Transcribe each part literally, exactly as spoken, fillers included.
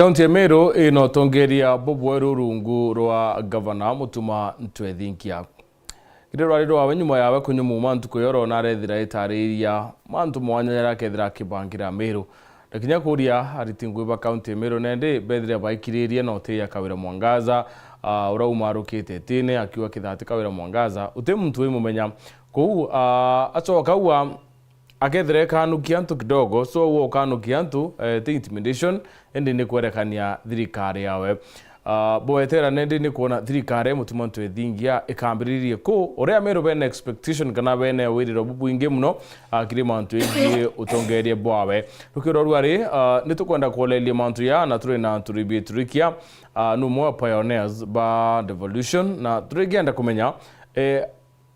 Kaunti ya Meru ina utongeria bubweru rungu rwa gavana Mutuma Ntwethinkia. Kiri rwari rwawe nyuma yawe kunyumuma ntuku ya oro na arethira itariria mantu mwanya jaria akethira akibangira Meru. Na kinya kuria ariti ngugi ba kaunti ya Meru nandi bethire baikiririe na utiia Kawira Mwangaza, ah, uria umarukite itine akiuga kithati Kawira Mwangaza uti muntu wimumenya. Kou, ah, acoka auga akethira ekanukia antu kidogo, so uo ukanukia antu, eh, ti intimidation, indi ni kwerekania thirikari yawe. Ah, bwetera nendi ni kwona thirikari ya Mutuma Ntwethingia ikambiririe ku uria Meru bena expectation kana bena wiriro bubwingi muno, ah, kiri mantu yegii utongeria bwawe. Rukiro rwari, ah, ni tukwenda kuoleria mantu ya na turi na turibi turikia, ah, ni umwe wa pioneers ba devolution na turigenda kumenya, eh,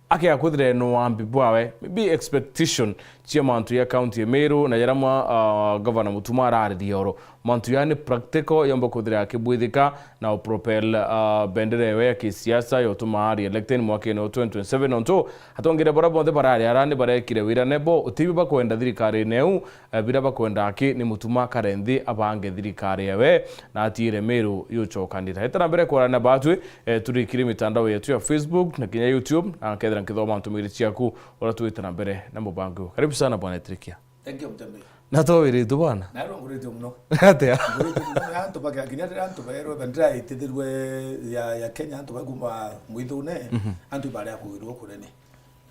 akea kwithira no wambi bwawe, maybe expectation cia mantu ya county ya Meru na jaria mwa, ah, Governor Mutuma arariria oro. Mantu ya ni practical yomba kwithira akibwithika na u propel, ah, bendera ewe ya kisiasa ya utuma ari elected mwakene wa twenty twenty-seven. Nontu atongere bara bonthe barari ara ni barekire wira nebo utibi bakwenda thirikari neu, eh, bira bakwenda aki ni Mutuma kare nthi abange thirikari ewe na atiire Meru yucokanira. Etera mbere kwarana batwi, eh, turikire mitandao yetu ya Facebook na kinya YouTube, na nkethira nkithoma ntumiri ciaku uria twite na mbere na mubango. Karibu sana bwana Etrikia. Thank you, Mtembe. Na to wiritu bwana? Na rongorete muno. Atia? Ngorete muno, antu bake, kinya riria antu baerwe bendera itithirwe ya, ya Kenya, antu bakuma mwithune, mhm, antu baria kuirwo kurene.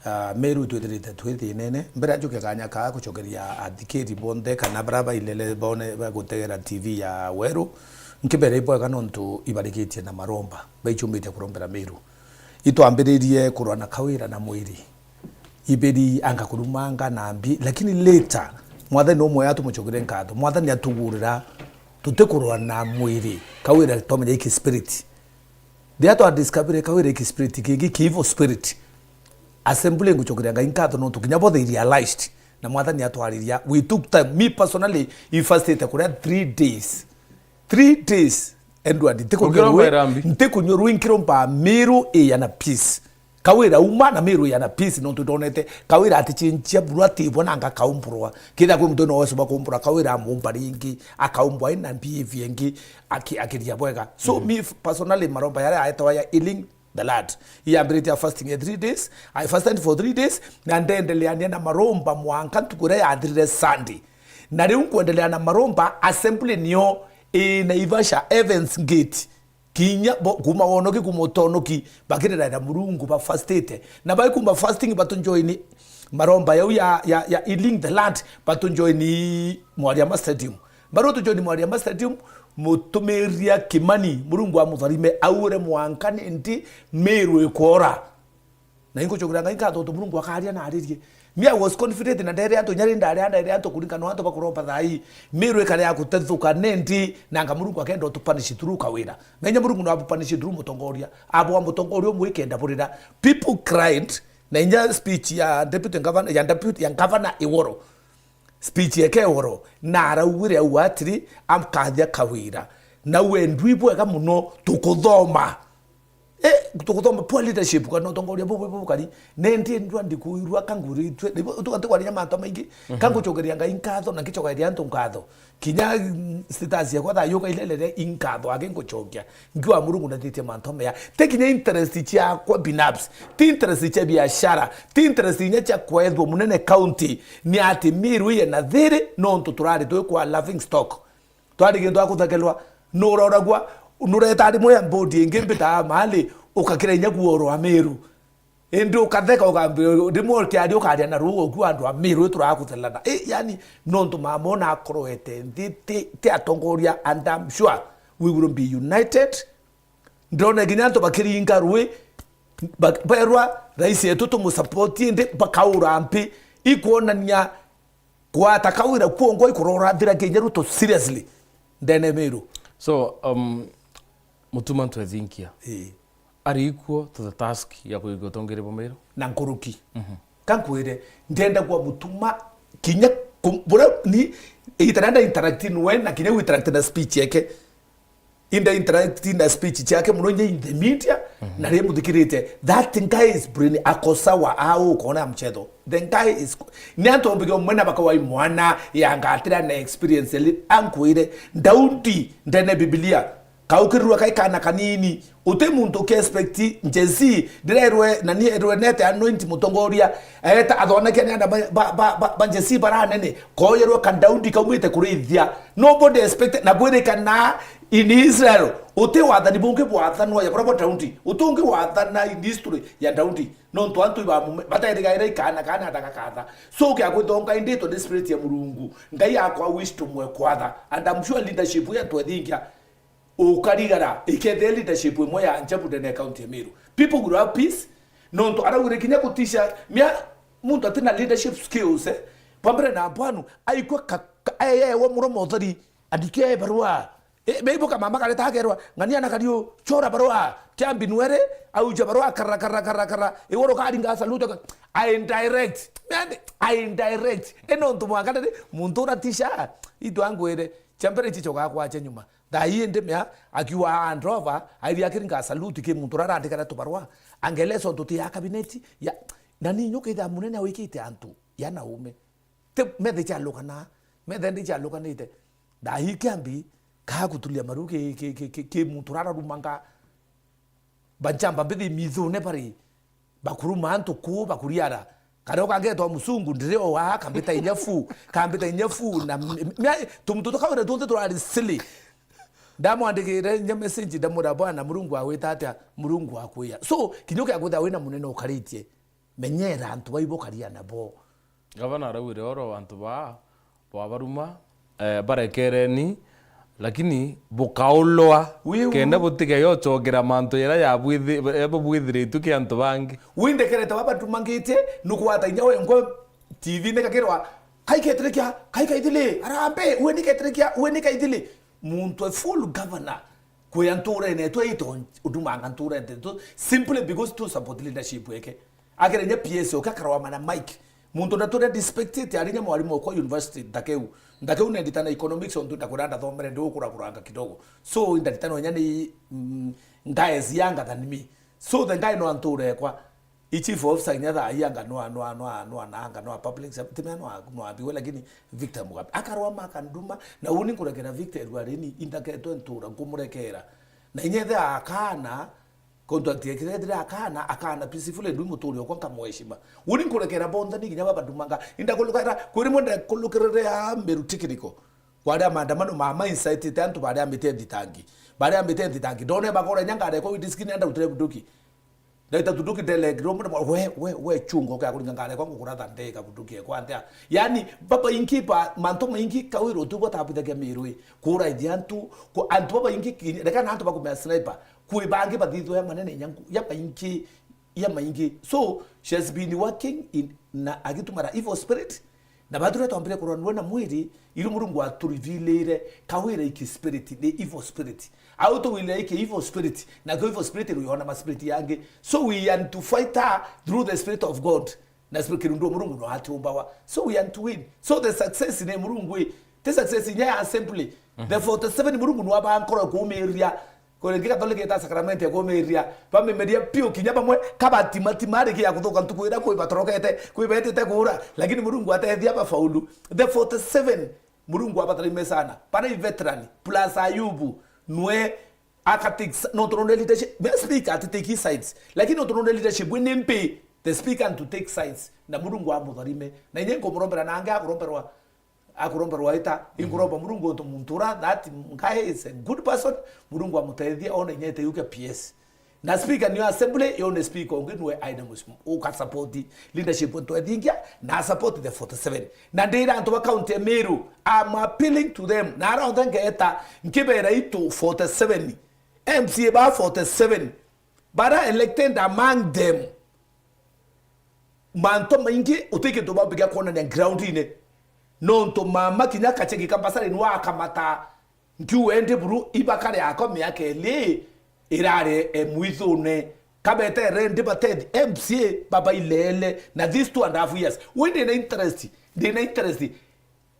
Ah, Meru twithirite twi thinene. Mbere njuke kanya kaa gucokeria athikiri bonthe kana bara bailele bone bagutegera T V ya Weru, nkibere ibwega nontu ibarikitie na maromba, baichumite kurombera Meru. Itwambiririe kurwa na Kawira na mwiri. Ibiri anga kurumanga na mbi, lakini later, Mwathani umwe atumucokere nkatho. Mwathani atugurira, tutikurwa na mwiri. Kawira tomenya iki spirit. Riria twa discover Kawira iki spirit kingi, ki evil spirit. Assembly ngucokeria Ngai nkatho nontu kinya bo they realized. Na Mwathani atwariria, we took time. Me personally, I fasted kuria three days. Three days. Edward, ntikunywa Ukiromba rwi, irambi? Ntikunywa rwi nkiromba Meru iyana peace. Kawira uma na Meru iyana peace nontu ndonete Kawira atichinchia buru atibwa nanga akaumburwa. Kethira kwi muntu no wesuba kumbura Kawira amumba ringi, akaumbwa ina behavior ingi, aki-, akiria bwega. So, mhm, me f-, personally, maromba yaria aetawa ya healing the land. Iyambiritie fasting ya three days. I fasted for three days, na ndendeleania na maromba mwanka ntuku iria yathirire Sunday. Na riu nkwendelea na maromba, assembly nio i Naivasha, Heaven's Gate. Kinya bo, kuma wonoki, kuma utonoki, bakiriraira Murungu, bafastite. Na bai kuma fasting, batujoini maromba yau ya, ya, ya healing the land, batujoini Mwariama Stadium. Baria tujoini Mwariama Stadium, mutumiria Kimani, Murungu amutharime, aure mwanka nindi Meru ikwora. Na ingucokeria Ngai nkatho tontu Murungu akaria na aririe. Me, I was confident na ndere antu, inya ri ndari ndaire antu kuringana na antu bakuromba thaa ii. Meru ikare ya gutethuka nindi, nanga Murungu akenda utu punish through Kawira. Na inya Murungu no abu punish through mutongoria. Abo mutongoria umwe ikenda burira. People cried, na inya speech ya deputy governor, ya deputy, ya governor Iworo. Speech yake Iworo, na araugire au atiri, amkathia Kawira. Na wendwi bwega muno, tukuthoma. Eh, tukuthoma poor leadership, kana utongoria bubu bukari. Nendi ndwa ndikuirwa kanguritwe. Nibo tuka-, tukarinya mantu maingi. Mhm. Kangucokeria Ngai nkatho, na ngicokeria antu nkatho. Kinya, mm, status yakwa thaa yuka ilelere inkatho ake ngucokia. Nkiwa Murungu ndathitie mantu mea. Te kinya interest ciakwa binafsi. Ti interest cia biashara. Ti interest inya cia kwethwa munene county. Ni ati Meru iye na thiri nontu turari twi kwa laughing stock. Twari gintu akuthekelwa, nuroragwa, nureta rimwe ya board ingi mbitaa mali, ukakira inya kuorwa Meru. Indi ukatheka, ukambira, rimwe ukiaria, ukaria na ruo, ukiuga andu a Meru turakuthela na. Eh, yani, nontu mama ona akorwete nthi, ti, ti atongoria, and I'm sure we will be united. Ndona kinya antu bakiringa rui, ba-, berwa rais yetu tumusupport, indi bakaura mpi, ikwonania Gwata Kawira kuongwa ikurora thira kinya Ruto seriously ndene Meru. So, um, Mutuma Ntwethinkia. Ii. Ari equal to the task ya kuiga utongeri bwa Meru? Na nkuruki. Mhm. Kankwire, ndenda kwa Mutuma kinya ku-, buria ni igita ria nda interact nwe na kinya gu interact na speech yake. Inda interact na speech ciake muno inya in the media, Na ri muthikirite, that guy is brain, ako sawa, au kona mchezo. The guy is, ni antu mbige mwe na bakawai mwana ya ngatira na experience li ankwire, Daudi ndene Biblia, kaukirua kai kana kanini, uti muntu ki expect Gen Z, ndirerwe na ni erwe nete anoint mutongoria, eta athoneke ni ana ba, ba, ba, ba, ba Gen Z baranene, koyerwe ka Daudi kaumite kurithia. Nobody expect, na kwirikana in Israel, uti wathani bungi bwathanwa ya kurabo Daudi, uti ungi wathana in history ya Daudi. Nontu antu ibamume, batairigaira ikana kana atagakatha. So, kia kwithonga inditwe ni spirit ya Murungu. Ngai akwa wish tumwe kwatha. And I'm sure leadership ya twethingia ukarigara, ikethia leadership imwe ya njabu ndene ya county ya Meru. People will have peace. Nontu araugire kinya gutisha, mia muntu atina leadership skills, eh. Kwa mbere na bwanu, aikwa ka, ka, aeyewa muromo utheri, andikia barua. E, beibo kamama kareta akerwa, ng'ania na kario, chora barua, kiambi nwere, auja barua, kara, kara, kara, kara, iguru karinga salute, ka, I indirect, yani, I indirect. E nontu mwanka riri, muntu uratisha, itu angwire, cha mbere ichichoka kwache nyuma. Thaa ii indi mea, akiwa androva, airia akiringa salute ki muntu urarandikana tubarua, angelesa untu ti ya kabineti, ya, na ninyo kethira munene awikite antu, ya naume. Ti methe chialukana, methe ndi chialukanite. Ndahi kiambi, kagutulia maru ki, ki, ki, ki, ki muntu rararumanga. Banchamba mbithi mithune bari, bakuruma antu kuu, bakuriara. Kario kangetwa musungu, ndiri o wa, kambita inya fu, kambita inya fu, na m-, m-, mia-, tumuntu tukawira tunthe turari silly. Ndamwandikire inya message, ndamwira, "Bwana, Murungu agwita atia?" Murungu akwiya. So, kinya ukiakwithira wina munene ukaritie, menyera antu baibo karia nabo. Gavana araugire oro antu baa bwabaruma, eh, barekereni, lakini bukaulwa, wiu, kenda butige yochokera mantu yara yabwithi-, eh, bubwithiritue ki antu bangi. Windekerete babatumangite, nukwata inya wengwe T V ni kakirwa, "Kai ketirikia, kai kaithili, arambe, uwe ni ketirikia, uwe ni kaithili." Muntu e full governor, kwi antu urene tu ito udumanga ntu urene tu, simply because tu support leadership eke. Akere nya P S oke akarwama na mic. Muntu na turia disrespected ari nya mwarimu okwa university ndakeu. Ndakeu ne nditana economics ontu ndakwira ndathomere ndi ukura kuranga kidogo. So indaritano nya ni, mm, guys younger than me. So the guy no antu urekwa. I chief officer kinya thaa ii anga nwa, nwa, nwa, nwa, na anga nwa public safety, timea nwa, nwa biwe, lakini Victor Mugabe. Akarwama akanduma, na uni nkurekera Victor Edward ni indaketwe ntura, nkumurekera. Na inyethe akana, contract yekire ethire akana, akana peacefully, ndui muturi okwa nkamweshima. Uni nkurekera bonthe ni kinya baba ndumanga. Indakulukira, kwi rimwe ndakulukirire a Meru Technical. Kwaria maandamano mama incitite antu baria ambite thitangi. Baria ambite thitangi. Ndone bakora inya ngari kwa windskini anda utire bunduki. Ndaita tuduki ndele kidogo, we, we, we chungo kia kuringa ngare kwa ngukura tha ndeka kuduki kwa ntia. Yani, baba ingi ba, mantu maingi kawiro tu kwa tabithagia mirwi. Kura ithi antu, ku antu baba ingi kinya, reka na antu bakumea sniper. Kwi bangi bathithwa ya manene nyangu, ya maingi, ya maingi. So, she has been working in, na agitumara evil spirit, na bathuria twambire kurwa nwe na mwiri, iru Murungu aturivilire kawira iki spirit, ni evil spirit. Au tuwile iki evil spirit, na kio evil spirit ruyona ma spirit yangi. So we are to fight her through the spirit of God. Na spirit kirundu Murungu no atiumbawa. So we are to win. So the success ni Murungu i. The success inya ya assembly. The forty-seven Murungu no abankoro kumiria. Kuri ngi Katholika ita sacrament ya kumiria, bamimeria piu kinya bamwe kabatimatima ariki ya kuthuka ntuku iria kwi batorokete, kwi betite kuura, lakini Murungu atethia bafaulu. The forty-seven, Murungu abatharime sana. Bara i veteran, plus Ayubu, nwe akatake s-, no turonde leadership. Me speaker ati take sides. Lakini no turonde leadership ni mpi, the speaker to take sides. Na Murungu amutharime. Na inye nkumurombera na ange akuromberwa. Akuromba rwaita, inkuromba Murungu untu muntu ura, that guy is a good person, Murungu amutethie, one inya ite yuke P S. Na speaker niyo assembly, yone speaker ungi nwe aine mucimu. Uka support leadership untu ethingia, na support the forty-seven. Na ndira antu ba county ya Meru, I'm appealing to them. Na ara onthe ngeta, nkibera itu forty-seven. M C A ba forty-seven. Bara elected among them. Mantu maingi uti kintu bambikia kwonania ground-ini. Nontu mama kinya kacheki ka bursary nwa akamata nkiu endi buru ibakare ako miaka eli irari e mwithune. Kabetere ndi batethi M C A baba ilele na these two and a half years. We ndina interest, ndina interest.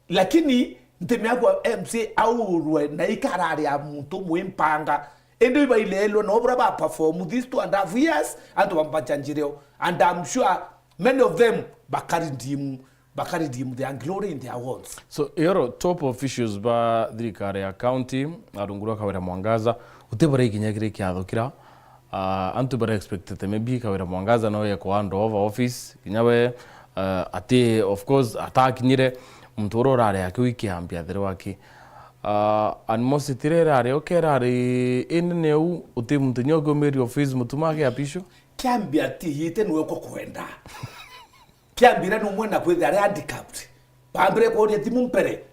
Lakini ntimea kwa M C A aurwe na ikarari ya muntu mwimpanga. Indi ibailelwa no bura ba perform these two and a half years, antu bambajanjireo. And I'm sure many of them bakaredeem, bakaredeem their glory in their awards. So, Yoro, top officials ba thirikari ya county, arungu rwa Kawira Mwangaza, uti baria ikinya kiri kiatho kira, ah, antu bara expected maybe Kawira Mwangaza no ye ku hand over office, kinya we, ah, ati, of course, atakinyire muntu uria urari aki wiki ambia thiri waki. Ah, animosity iria irari oke irari inene u, uti muntu nyoke umiri office mutuma ake apisho? Kiambia ti hite niwe ko kwenda. Kiambira ni umwe na kwithira ari handicapped. Bambire kuuria thimu mbere.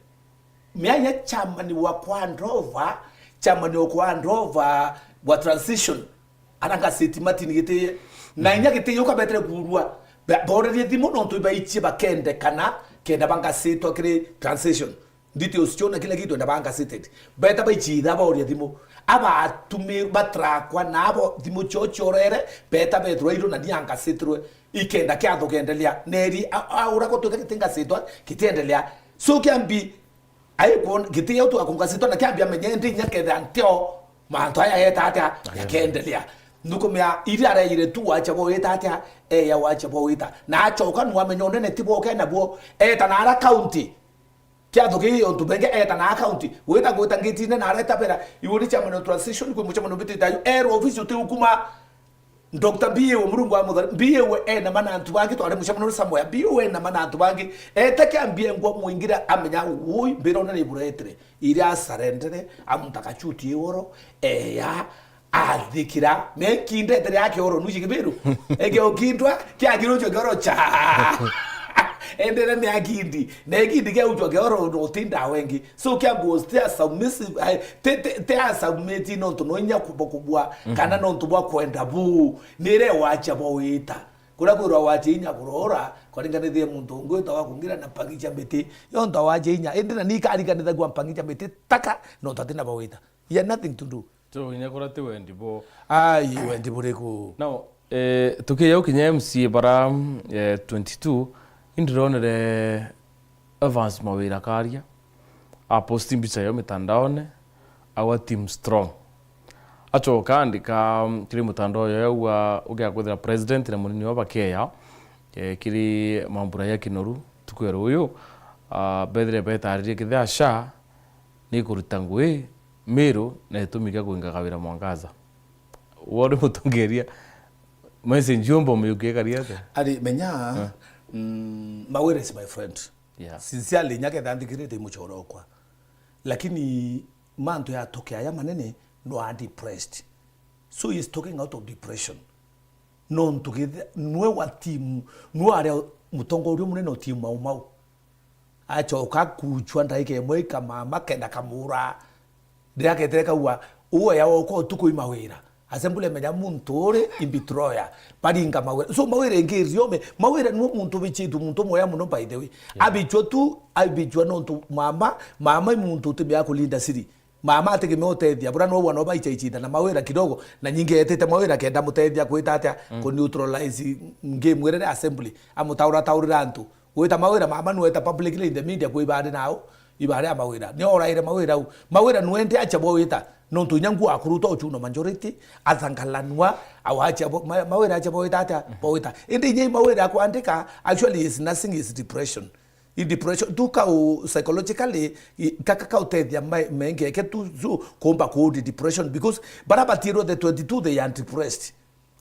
Mianya chairman wa kwa Ndova, chairman wa kwa Ndova wa transition, ara ngasiti Martin Gitiye. Na inya Gitiye ukabetere kurua. Ba-, borerie thimu nontu ibaichie bakendekana, kenda bangasitwa kiri transition. Details ciona kila kitu enda bangaseted. Beta baichitha baoria thimu. Abatumi batrakwa na abo thimu cio ciorere, beta bethirwa iru na ni angasetirwe. Ikenda kiatho kiendelea. Neri, a-, a-, ura ko twika kitingasitwa, kitiendelea. So kiambi, ai kuona, giti yau twakungasitwa na kiambi amenye ndi inya ketha nteo, mantu aya yeta atia, yakendelea. Nukumia, iri araire tu wacha bo yeta atia, eya wacha bo wita. Na achoka nu amenya unene ti bo kena bo, eta na ara county. Kiatho kii ontu benge eta na account, wita gwita ngitine na areta bera, iwe ni chairman of transition, kwi muchairman bitite ayo, ero office uti ukuma. Doctor B A we Murungu wa Muthari, B A we ena manantu bangi, twari muchairman somewhere, B A we ena manantu bangi, eta kiambia ngwa mwingira amenya, ui, mbira ona ni buretire, iria asarendere, amunta kachuti iworo, eya, athikira, mekindete ria kioro nuji kibiru. Eke okindwa, kia kiruchwa kioro cha. Endere ni akindi. Na ikindi kia uchwa kioro no tinda wengi. So kia was te a submissive, ai, te, te, te a submit no ntu no inya kubwa kubwa, kana no ntu bwa kwenda bu. Nire wacha bo wita. Kura kwirwa wacha inya kurora, kwaringanithie muntu ungi wita wa kungira na pangi cha miti. Yo ntu wacha inya. Ende na ni kariganithagua mpangi cha miti taka, no tatina bo wita. He had nothing to do. So, kinya kura ti wendi bo. Ai, wendi buriku? Now, eh, tukiya ukinya M C A bara, eh, twenty-two, indironere Evans Mawira Karia, aposti mbicha yo mitandaone, awa team strong. Acoka andika, mm, kiri mutandao yo yauga ugia kwithira president na munini wa bakeya, eh, kiri mambura ya Kinoru, tuku ya ruyu, ah, bethire betaririe kithia sha, ni kuruta ngui Miru na itumi kia kuinga Kawira Mwangaza. Wori mutongeria, message yomba umiyukie kari atia? Ari, menya, mm, Mawira is my friend. Yeah. Sincerely, nyake thandikirite imuchoro okwa. Lakini mantu ya toke aya manene, no a depressed. So he is talking out of depression. Nontu githe-, nwe wa timu, nwe aria mutongoria munene o timu Mau Mau. Acoka kuchwa ndaika imwe ikamama kenda kamura. Riria ketere kaua, uwe ya woko utuku i Mawira. Assembly menya muntu uri in betrayal. Baringa Mawira. So Mawira ingi riome. Mawira nwe muntu bichitu, muntu mwea muno by the way. Yeah. Abichwa tu, abichwa nontu mama, mama i muntu utimea kulinda siri. Mama ategemea utethia, bura no wana baichaichita na Mawira kidogo, na nyingi etite Mawira kenda mutethia kwita atia, ku neutralize ngi mwirire assembly, amutaura taurira antu. Gwita Mawira, mama nweta publicly in the media kwi ibari nao, ibari ya Mawira. Ni oraire Mawira u. Mawira nwende acha bo wita, nontu inya ngu akuruta uchuno majority, athangalanwa, au acha bo, Ma-, Mawira acha bo wita atia, bo wita. Indi inya i Mawira akwandika, actually is nothing, is depression. I depression, tu kau psychologically, i, kaka kautethia ma-, mengeke tu, tu kumba kuudi depression, because bara batirwe the twenty-two they are depressed.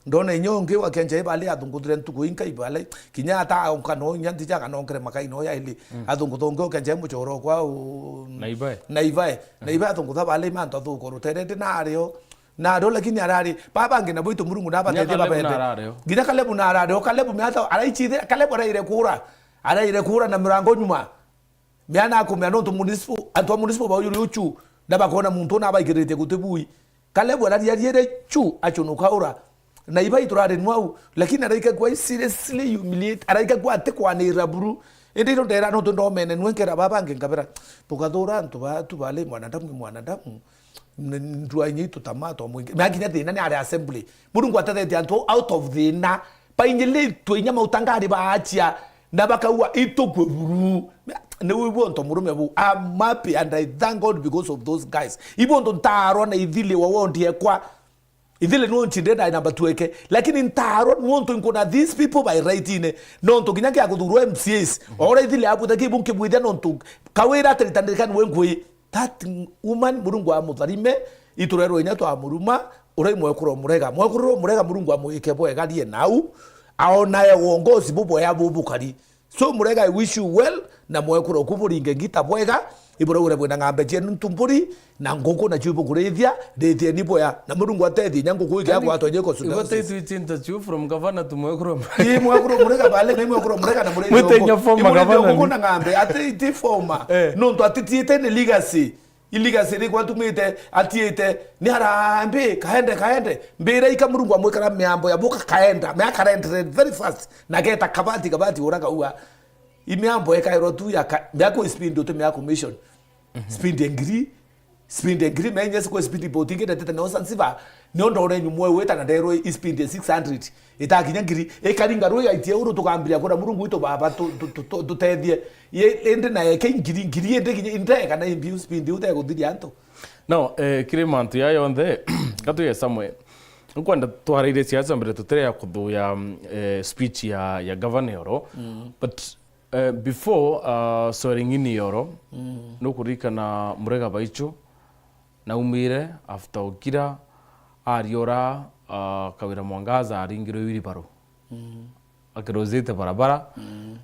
Ndona inya ungi wa kenja ibale athunguthire ntuku inka ibale, kinya ata onka no inya ntija kana onkere makai no ya ili. Mm. Athungutha ungi okenja muchoro kwa u-, na ibae. Na ibae. Mm. Na ibae athungutha bale mantu athuko rutere ndi nario. Nario lakini arari, baba ngi na bwitu Murungu na batethia babende. Nginya Kalebu na arari o. Kalebu miata araichithira, Kalebu araire kura. Araire kura na mirango nyuma. Miana akumea nontu municipal, antu a municipal baujuri uchu, na bakona muntu na baikirite guti bui. Kalebu arariariere chu, achunuka ura. Na ibai turari nwau, lakini araika kwa seriously humiliate, araika kwa ati kwanira buru. Indi iro ndera nontu ndomene nwe nkera baba nge nkabera. Bukathura antu ba, tu bale mwanadamu, mwanadamu. N-, ndua inya itutamaa twa mwingi. Na kinya thina ni ari assembly. Murungu atethetie antu out of thina. Bainyilitwe inya mauta ngari baachia. Na bakaua itukwe buru. Ni wi bonto murume bu. I'm happy and I thank God because of those guys. Ibo nto ntarwa na ithili wa wondi ekwa. Ithili no nchinde na namba tweke. Lakini ntarwa nonto nkuna these people by right ine. Nonto kinya kia kuthurwa M C As. Ora ithili abu taki bu nkibwithia nonto Kawira atiritanirikani we ngui. That woman, Murungu amutharime, iturerwe inya twamuruma, urai mwekuru Murega. Mwekuru Murega, Murungu amwike bwega rie nau, aonae uongozi bubwea bubukari. So Murega, I wish you well, na mwekuru ku buringe ngita bwega, iburaure bwina ng'ambe cienu ntumburi, na nguku nacio ibukurithia, rithieni bwea, na Murungu atethie inya nguku igia gwatwa nyiko suda. Igotitwiti interview from governor to mwekuru. Ii mwekuru Murega bale, na mwekuru Murega na murithia nguku. Mwite inya former governor. Nguku na ng'ambe, ati ti former. Eh. Nontu atitiite ni legacy. Iligasi rikwa atumite, atiite, ni harambi, kaende, kaende. Mbira ika Murungu amwikara miambo ya buka kaenda, mea karendere very fast. Na geta kabati, kabati ura kaua. I miambo ekairwa tu ya ka-, mea ku speed uti mea commission. Speed ya ngiri, speed ya ngiri, menya sikwa speed boat ingitete na osa nsiva. Ni ondo ore nyumwe weta na nderwe i speed ya six hundred. Itakinya ngiri, ikaringa rui aitie uru tukambiria kura Murungu witu baba tu-, tu-, tu-, tu-, tutethie. Ye, indi na eke ngiri, ngiri indi kinya, inde kana imbi speed uteguthiria antu. No, eh, kiri mantu ya yonthe, gatuye Samuel. Nkwenda twarairie siasa mbere tutire ya kuthuya, mm, eh, speech ya, ya governor oro. But, eh, before, uh, swearing in oro, nukuririkana Murega Baichu, naumire after okira, ariora, uh, Kawira Mwangaza aringirwe wheelbarrow. Akiruzite barabara,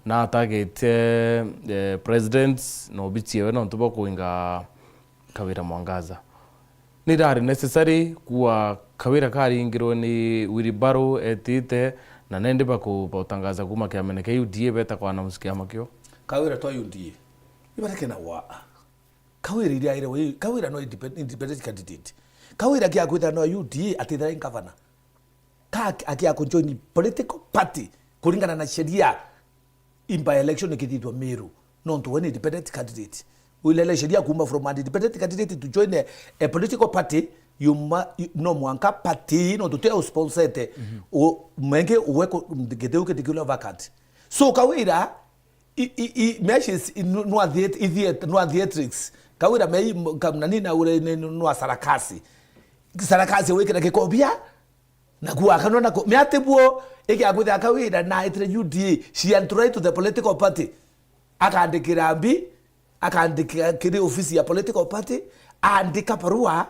na atagite, eh, president na obici ewe nontu bwa kuinga Kawira Mwangaza. Ni irari necessary kuwa Kawira karingirwe ni wheelbarrow etite, na nendi baku-, batangaza kuma kiamene kia U D A beta kwa announce kiama kio? Kawira twa U D A. Ibareke na wa. Kawira iria ire we, Kawira no independ-, independent candidate. Kawira kia kwithira no U D A atithira in governor. Ka aki-, akia kujoin political party kuringana na sheria. In by election ikithithwa Meru, nontu we ni independent candidate. Uilele sheria kuma from an independent candidate to join a, a political party, you ma-, you, no mwanka party nontu te usponsete. U-, menge uwe ku-, giteu kitikula vacant. So Kawira, i, i, i, meshes, i, nu-, nwa theat-, i theat-, nwa theatrics. Kawira mei, m-, kam-, nani na ure ni, ni, nwa sarakasi. Sarakasi wikira gikobia, na kuakanwa na ku-, miati buo, igia kwithira Kawira na aitire U D A, she had to write to the political party. Akandikira mbi, akandikira kiri ofisi ya political party, aandika barua,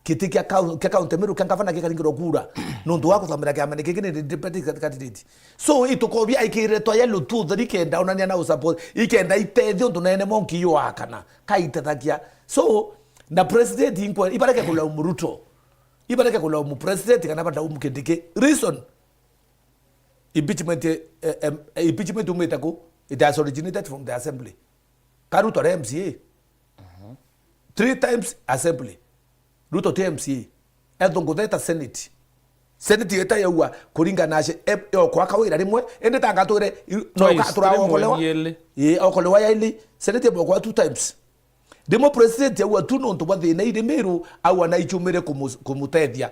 giti kia kau-, kia county Meru kia ngavana gikaringirwa kura. Nontu wa kuthamira kiamene giki ni independent candidate. So, itukobia aikirire twa yellow tu theri kenda onania na usupport, ikenda itethia untu nene monki yo akana, kaitethagia. So, na president inkwe, ibareke kulaumu Ruto. Ibareke kulaumu president kana balaumu Kindiki. Reason, impeachment, eh, em, eh, impeachment umite ku? It has originated from the assembly. Ka Ruto ari M C A. Three times assembly. Ruto ti M C A. Ethungutheta Senate. Senate ita yaua kuringana na she-, e-, yokwa Kawira rimwe, indi tanga twire, i-, no Twice, ka-, tura rimwe okolewa. Ii, okolewa yaili. Senate yokwa two times. Rimwe president aua tu nontu bwa thina iri Meru, aua na ichumire kumu-, kumutethia.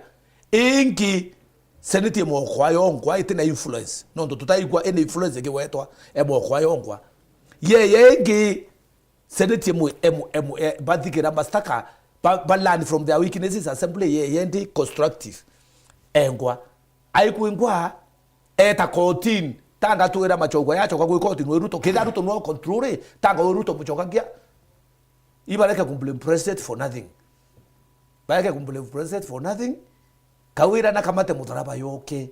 Ingi, Senate imwokwa yonkwa itina influence. Nontu tutaigua ina influence ikigwetwa, emwokwa yonkwa. Yeye ingi, Senate imwe, emu-, emu-, eh, bathikira mastaka, ba, ba learn from their weaknesses, assembly ye, yendi constructive. Engwa. Aikwingwa, eta kotini, tanga twira Machokwa yachoka gwi kotini, wi Ruto, kethira Ruto no control, tanga wi Ruto muchokagia. Ibareke kumblame president for nothing. Bareke kumblame president for nothing. Kawira na kamate mutharaba yoke.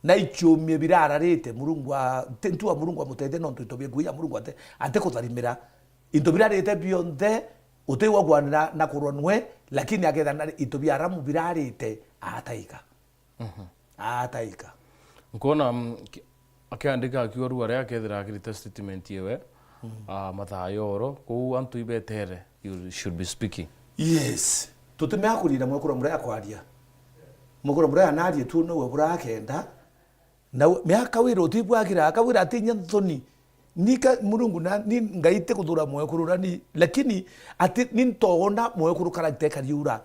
Na ichumie birararite, Murungu a-, ti ntua Murungu amutethie nontu into bia ngui ya Murungu ate, ate kutharimira. Into birarite bionthe, utigwa kwanira na kurwa nwe, lakini akethira na into bia aramu birarite, ataika. Ataika. Nkuona, mm, ki-, akiandika akiwa rua ria akethira akirite statement yewe, ah, mathaa yoro, kou antu ibetere, you should be speaking. Yes. Tutimea kurira mwekuru muria akwaria. Mwekuru muria anarie tu nowe burakenda. Na we, mea Kawira utibwagira, Kawira atinya nthoni. Nika Murungu na, ni Ngai ti kuthura mwekuru na ni, lakini ati ni ntona mwekuru character ikariura.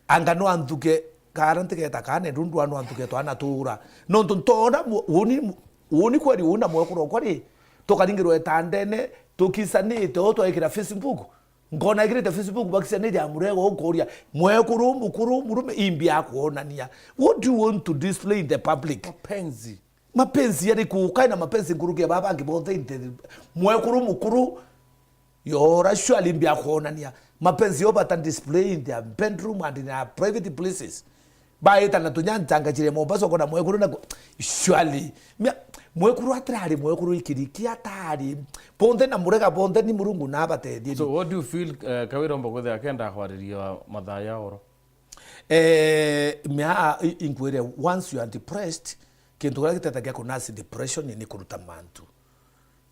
Anga no anthuke, kana ntigeta kana ndundu ano anthuke twana tuura. Nontu ntona mu-, uni, uni kweri una mwekuru okwa ri, tukaringirwa itandene, Tukisanite o twaikira Facebook. Nkona ikirite Facebook bakisanite ya murego ukuria, "Mwekuru mukuru murume imbi akwonania." What do you want to display in the public? Mapenzi. Mapenzi yariku? Ukae na mapenzi nkuruki ya baba bangi bonthe inte. Mwekuru mukuru, yora surely imbi akwonania. Mapenzi yo bata display in their bedroom and in their private places. Baita na tunyantanga chire Mombasa, ukona mwekuru na ku-, surely. Mia-, mwekuru atirari mwekuru ikiriki atari. Bonthe na murega bonthe ni Murungu na abatethie. So what do you feel, eh, Kawira omba kwithira akenda kwariria mathaa ya oro? Eh, mia, i-, inkwire, once you are depressed, kintu kiria gitetagia kunasi depression ni kuruta mantu.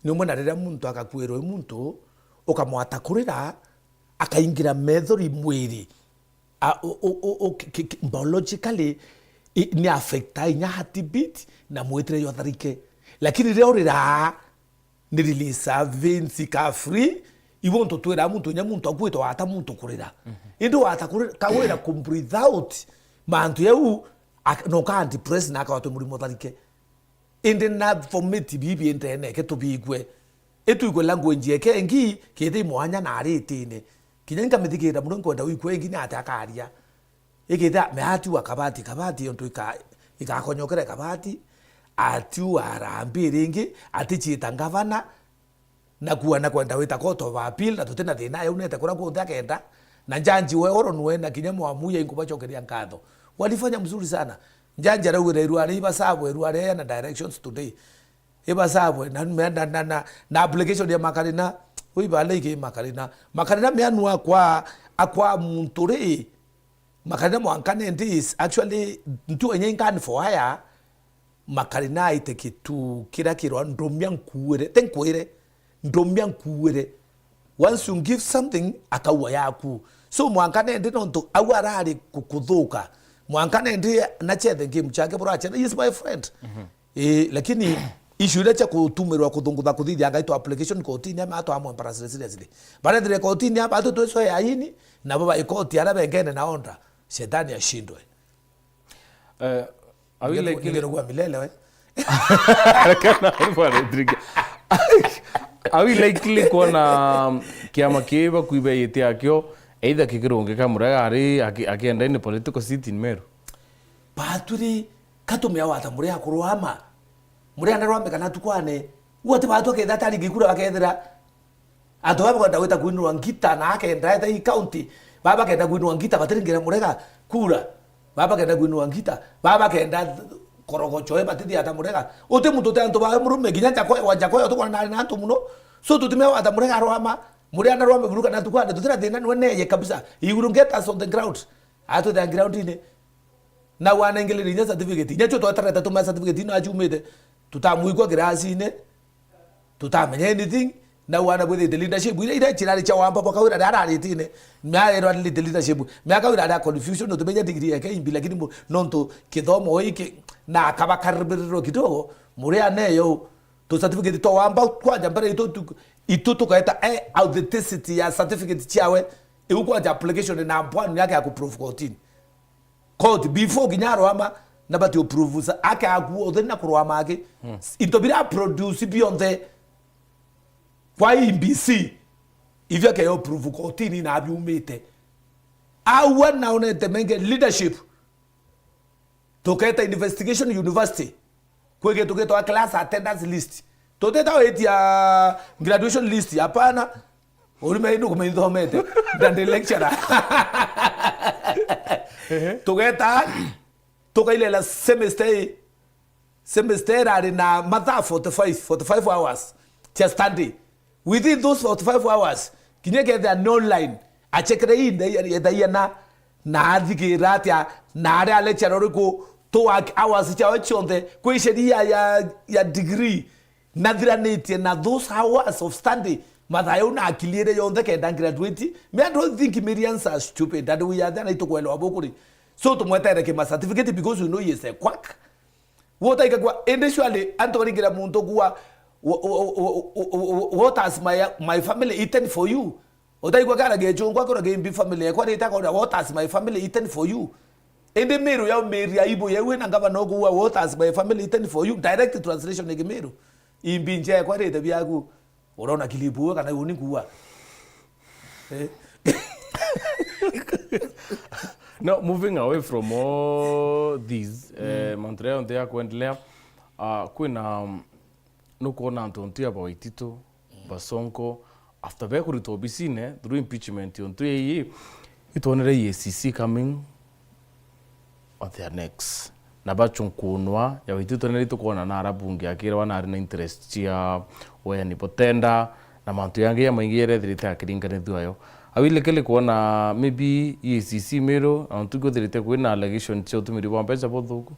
Ni umwe na riria muntu agakwirwa i muntu, ukamwata kurira, akaingira methori mwiri, a, o, o, o, o, ki-, ki-, ki-, biologically, i-, ni affecta inya heartbeat na mwitire jwa tharike. Lakini riria uriraa, ni release veins ka free, ibo ntutwira muntu, inya muntu akwitwa wata muntu kurira. Mhm. Indi wata kurira, kawira ku breathe out, mantu yau, ak-, no ka depress na akawatwe murimo tharike. Indi na vomit bibi ndene, ke tubigue. Ituigue language yeke ingi, kite i mwanya na ari itine. Kinya nkamithikira muno, nkwenda wikue ingi ni ati akaria. Ikite me atiwa kabati, kabati, ontu ika-, ikakonyokere kabati, atiwa arambi ringi, atichita ngavana, na kuana kwenda wita court of appeal, na tutina thina, aunete kuria kunthe akenda, na njanji we oro nwe na kinya mwamuya inkubacokeria nkatho. Walifanya mzuri sana. Njanji araugire irua ria ibasabwe, irua ria na directions today. Ibasabwe, na, na, na, na, na application ya Makarina, ui bale iki Makarina. Makarina mianu akwa, akwa muntu ri, Makarina mwanka nendi is actually ntu enye inkan for hire, Makarina aite kitu kira kirwa ndumia nkuire, te nkuire, ndumia nkuire. Once you give something, akaua yaku. So mwanka nendi nontu au arari ku-, kuthuka. Mwanka nendi na chethe game chake bro, achete, he is my friend. Mhm. Eh, lakini issue iria cia kutumirwa kuthungutha kuthithia ngaitwa application kotini ama atwa amwe embarrassed seriously. Barethire kotini aba atu twicwe yaini, nabo bai koti ara bengene na order. Shetani ashindwe. Eh, are we Nigeno-, likely nigeno gwa milele we. Kana bwana Rodrigo. Are we likely kuona kiama kiu bakuibe yiti akio, either kikirungika Murega ari aki-, akienda in political seat in Meru? Baturi, katumia wata Murega kurwama. Murega ndarwame kana tukwane. Uati batu aketha atari ngikura bakethira. Antu baba bakwenda gwita kwinua ngita na akenda eta i county, baba bakenda kwinua ngita, batiringira Murega kura. Baba bakenda kwinua ngita, baba bakenda korogocho, e, batithia ata Murega. Uti muntu uti antu bawe murume, kinya Njakoya, wa Njakoya utukwana nari na antu muno. So tutimea wata Murega arwama, Murega narwame buru kana tukwane, tutira thina nwe neye kabisa. He will get us on the ground. Atwithia ground-ini. Na wanaingiliria inya certificate. Inya chuo twatareta tumea certificate ino achumite. Tutamwikwa kirasi-ini. Tutamenya anything. Na wana bwithite leadership. Ira, ira chirari cha wamba bwa Kawira ria araritine. Mea erwa lead-, leadership. Mea Kawira aria confusion, no tumenya degree yake imbi, lakini mu-, nontu kithomo iki, na akaba karibiriro kidogo, Murega neyo. Tu certificate twa wamba kwanja mbere itu tu-, itu tukaeta, eh, authenticity ya certificate chiawe. Iu kwanja application na mpwani yake ya kuprove kotini. Court, before kinya arwama, na bati uprove sa-, ake aku othe na kurwama aki. Hmm. Into bira produce bionthe kwa E B C, ivyo ke uprove kotini na abiumite. Aua naonete menge leadership. Tuketa investigation university. Kwi gintu gitwa class attendance list. Tutita witia graduation list, hapana. Urume ino kumithomete. Ndandi lecturer. Ehe. Tugeta, tukailela semester ii. Semester irari na mathaa forty-five, forty-five hours cia study. Within those forty-five hours, kinya kethira ni online, achekere inde ethaia na, na athigira atia, na ari a lecturer uriku, to work hours ciawe cionthe, kwi sheria ya, ya degree, nathiranitie na those hours of study, mathaa jau na akili ire yonthe kenda graduate. Me, I don't think Miriams are stupid, and we are there, na itukwelewa bukuri. So tumwetere kima certificate because we know he is a quack. Wotaikagua, indi surely antu baringira muntu kuwa, "Wha-, wha-, what has my, my family eaten for you?" Utaigua kana gechungu akora gimbi family yakwa rita kora, "What has my family eaten for you?" Indi Meru ya Meru ya ibu ya iwe na ngavana okuwa, "What has my family eaten for you?" Direct translation ni Kimeru. Imbi nje yakwa rite biaku. Urona kilipu we kana uni kuwa? Eh? No, moving away from all these, eh, mantu jaria yonthe ya kuendelea, ah, kwina, um, nukwona antu ontu ya Bawaititu, Basonko, after bekuritwa obisine through impeachment, ontu ii itwonere E A C C coming on their necks. Na bachunkunwa ya Waititu nari tukwona na ara bunge akirwa nari na interest cia weani butenda na mantu yangi ya maingi yarethirite akiringanithua yo. Are we likely kwona maybe E A C C Meru, na ontu kwithirite kwina allegation cia utumiri bwa mbeca buthuku?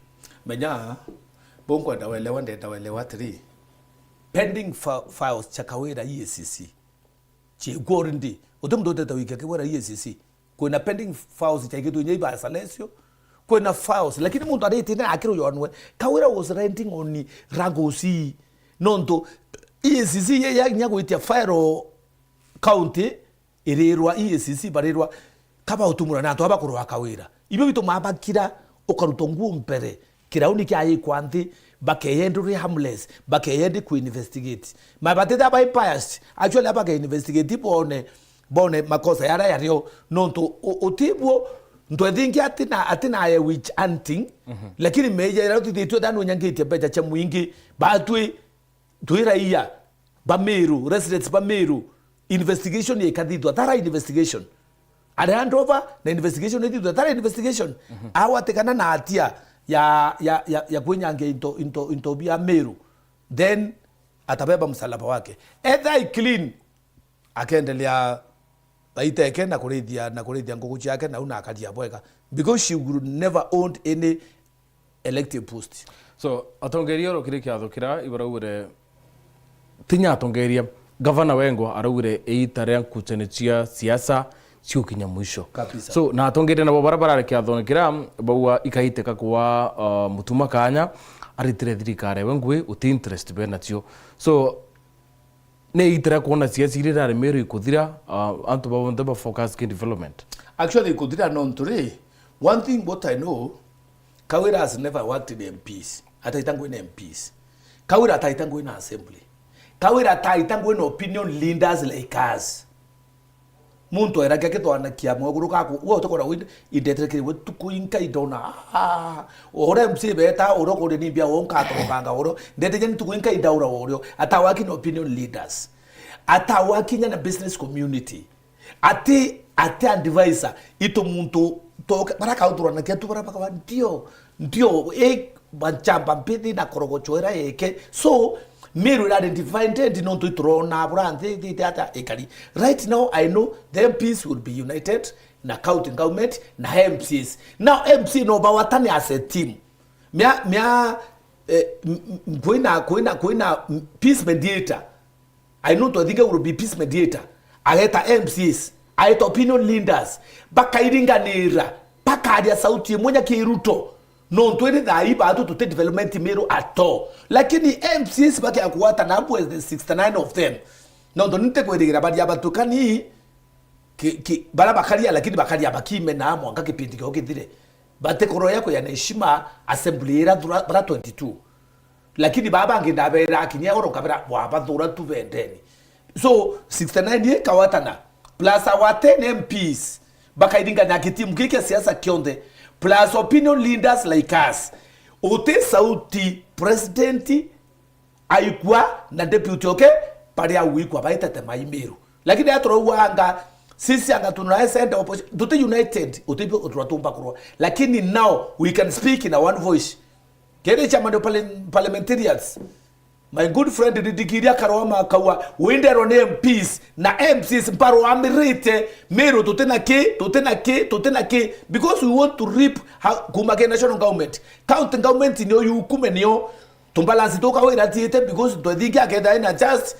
Menya, bunkwenda welewa, ndenda welewa atiri, pending fi-, files cia Kawira E A C C ciikuo already. Uti muntu utete wikia Kawira E A C C. Kwina pending files ciaigitwe inya iba Salesio. Kwina files, lakini muntu ariti na akiro yonwe. Kawira was renting on Ragosi. Nontu E A C C ye ya inya gwitia file county, irirwa E A C C barirwa kaba utumura na antu aba kurwa Kawira. Ibio bitumaa bakira ukaruta nguo mbere. Kirauni kiayikwa nthi, bakeyendi uri harmless, bakeyendi ku investigate. Ma batithia bai biased, actually aba ke investigate bone, bone makosa yara yario, nontu u-, utibwo, ntwethingi atina, atina ye witch hunting, lakini meja ira utithitwe thani unyangitie mbeca cia mwingi, batwi, twi raia ba Meru, residents ba Meru, investigation ikathithwa, thorough investigation. Ari hand over na investigation ithithwe, thorough investigation. Agwatikana na hatia ya, ya, ya, ya kwinyangia into, into, into bia Meru, then atabeba msalaba wake. Etha i clean, akendelea aiteke na kurithia, na kurithia nguku ciake, na una akaria bwega, because she would never owned any elective post. So, atongeria oro kiri kiatho kira ibaraugire, tinya atongeria, gavana wengwa araugire iita ria nkuchani cia siasa ciukinya mwisho. Kabisa. So, na atongeria nabo bara barari kiathone kira baua ikaiteka kwa, uh, Mutuma Kanya aritire thirikari ewe ngui uti interest benacio. So, ni iitira kwona siasa iria irari Meru ikuthira, uh, antu bonthe ba focus ki development. Actually, ikuthira nontu ri, one thing what I know, Kawira has never worked in M Ps. Ataita ngwina M Ps. Kawira ataita ngwina assembly. Kawira ataita ngwina opinion leaders like us. Muntu airagia kitwana kia mwekuru gaku, we utikora winde, indetere kiri we tuku inka indona, ah, ore M C beta, oro kore ni mbia wonka atorokanga oro, ndeteje ni tuku inka indaura orio, atawakinya opinion leaders, atawakinya na business community, ati, ati advisor, itu muntu toke, bara kauturanakia tu bara bakawa, ndio, ndio, eh, banchamba mpithi na korogocho ira yeke. So, Meru ira identified nontu iturona bura nthi, nthi, nthi ata ikari. Right now, I know the M Ps will be united na county government na M Cs. Now, M C no bawatane as a team. Mia, mia, eh, m-, m-, kwina, kwina, kwina, mm, peace mediator. I know to think will be peace mediator. Ageta M Cs, ageta opinion leaders, bakairinganira, bakaria sauti imwe nya kiruto. Nontu iri thaa ii batu tuti development Meru at all. Lakini M Cs bakia kuwata na ambu the sixty-nine of them. Nontu nite kwirigira baria batukani ki, ki, bara bakaria, lakini bakaria bakimena mwanka kipindi kio kithire. Batikoroya kuya na heshima assembly ira thura-, bara twenty-two. Lakini baba bangi ndabera akinya oro kabera bwabathura tu bendeni. So, sixty-nine ye kawatana, plus our ten M Ps, bakairinganya kitimu giki kia siasa kionthe, plus opinion leaders like us. Uti sauti president aikua na deputy oke, baria uikua baitete mai Meru. Lakini aturauanga, sisi anga tunaesenda opposition, tuti united, utibio uturatumba kurwa. Lakini now, we can speak in a one voice. Kiri chairman of parli-, parliamentarians, my good friend Ridikiria Karoma akaua, winderwa ni M Ps na M Cs mparuamirite, Meru tutina ki, tutina ki, tutina ki, because we want to reap ha-, kuma ki national government. County government nio yukume nio, tumbalansi tuka wira tiite, because twethingi aketha ina just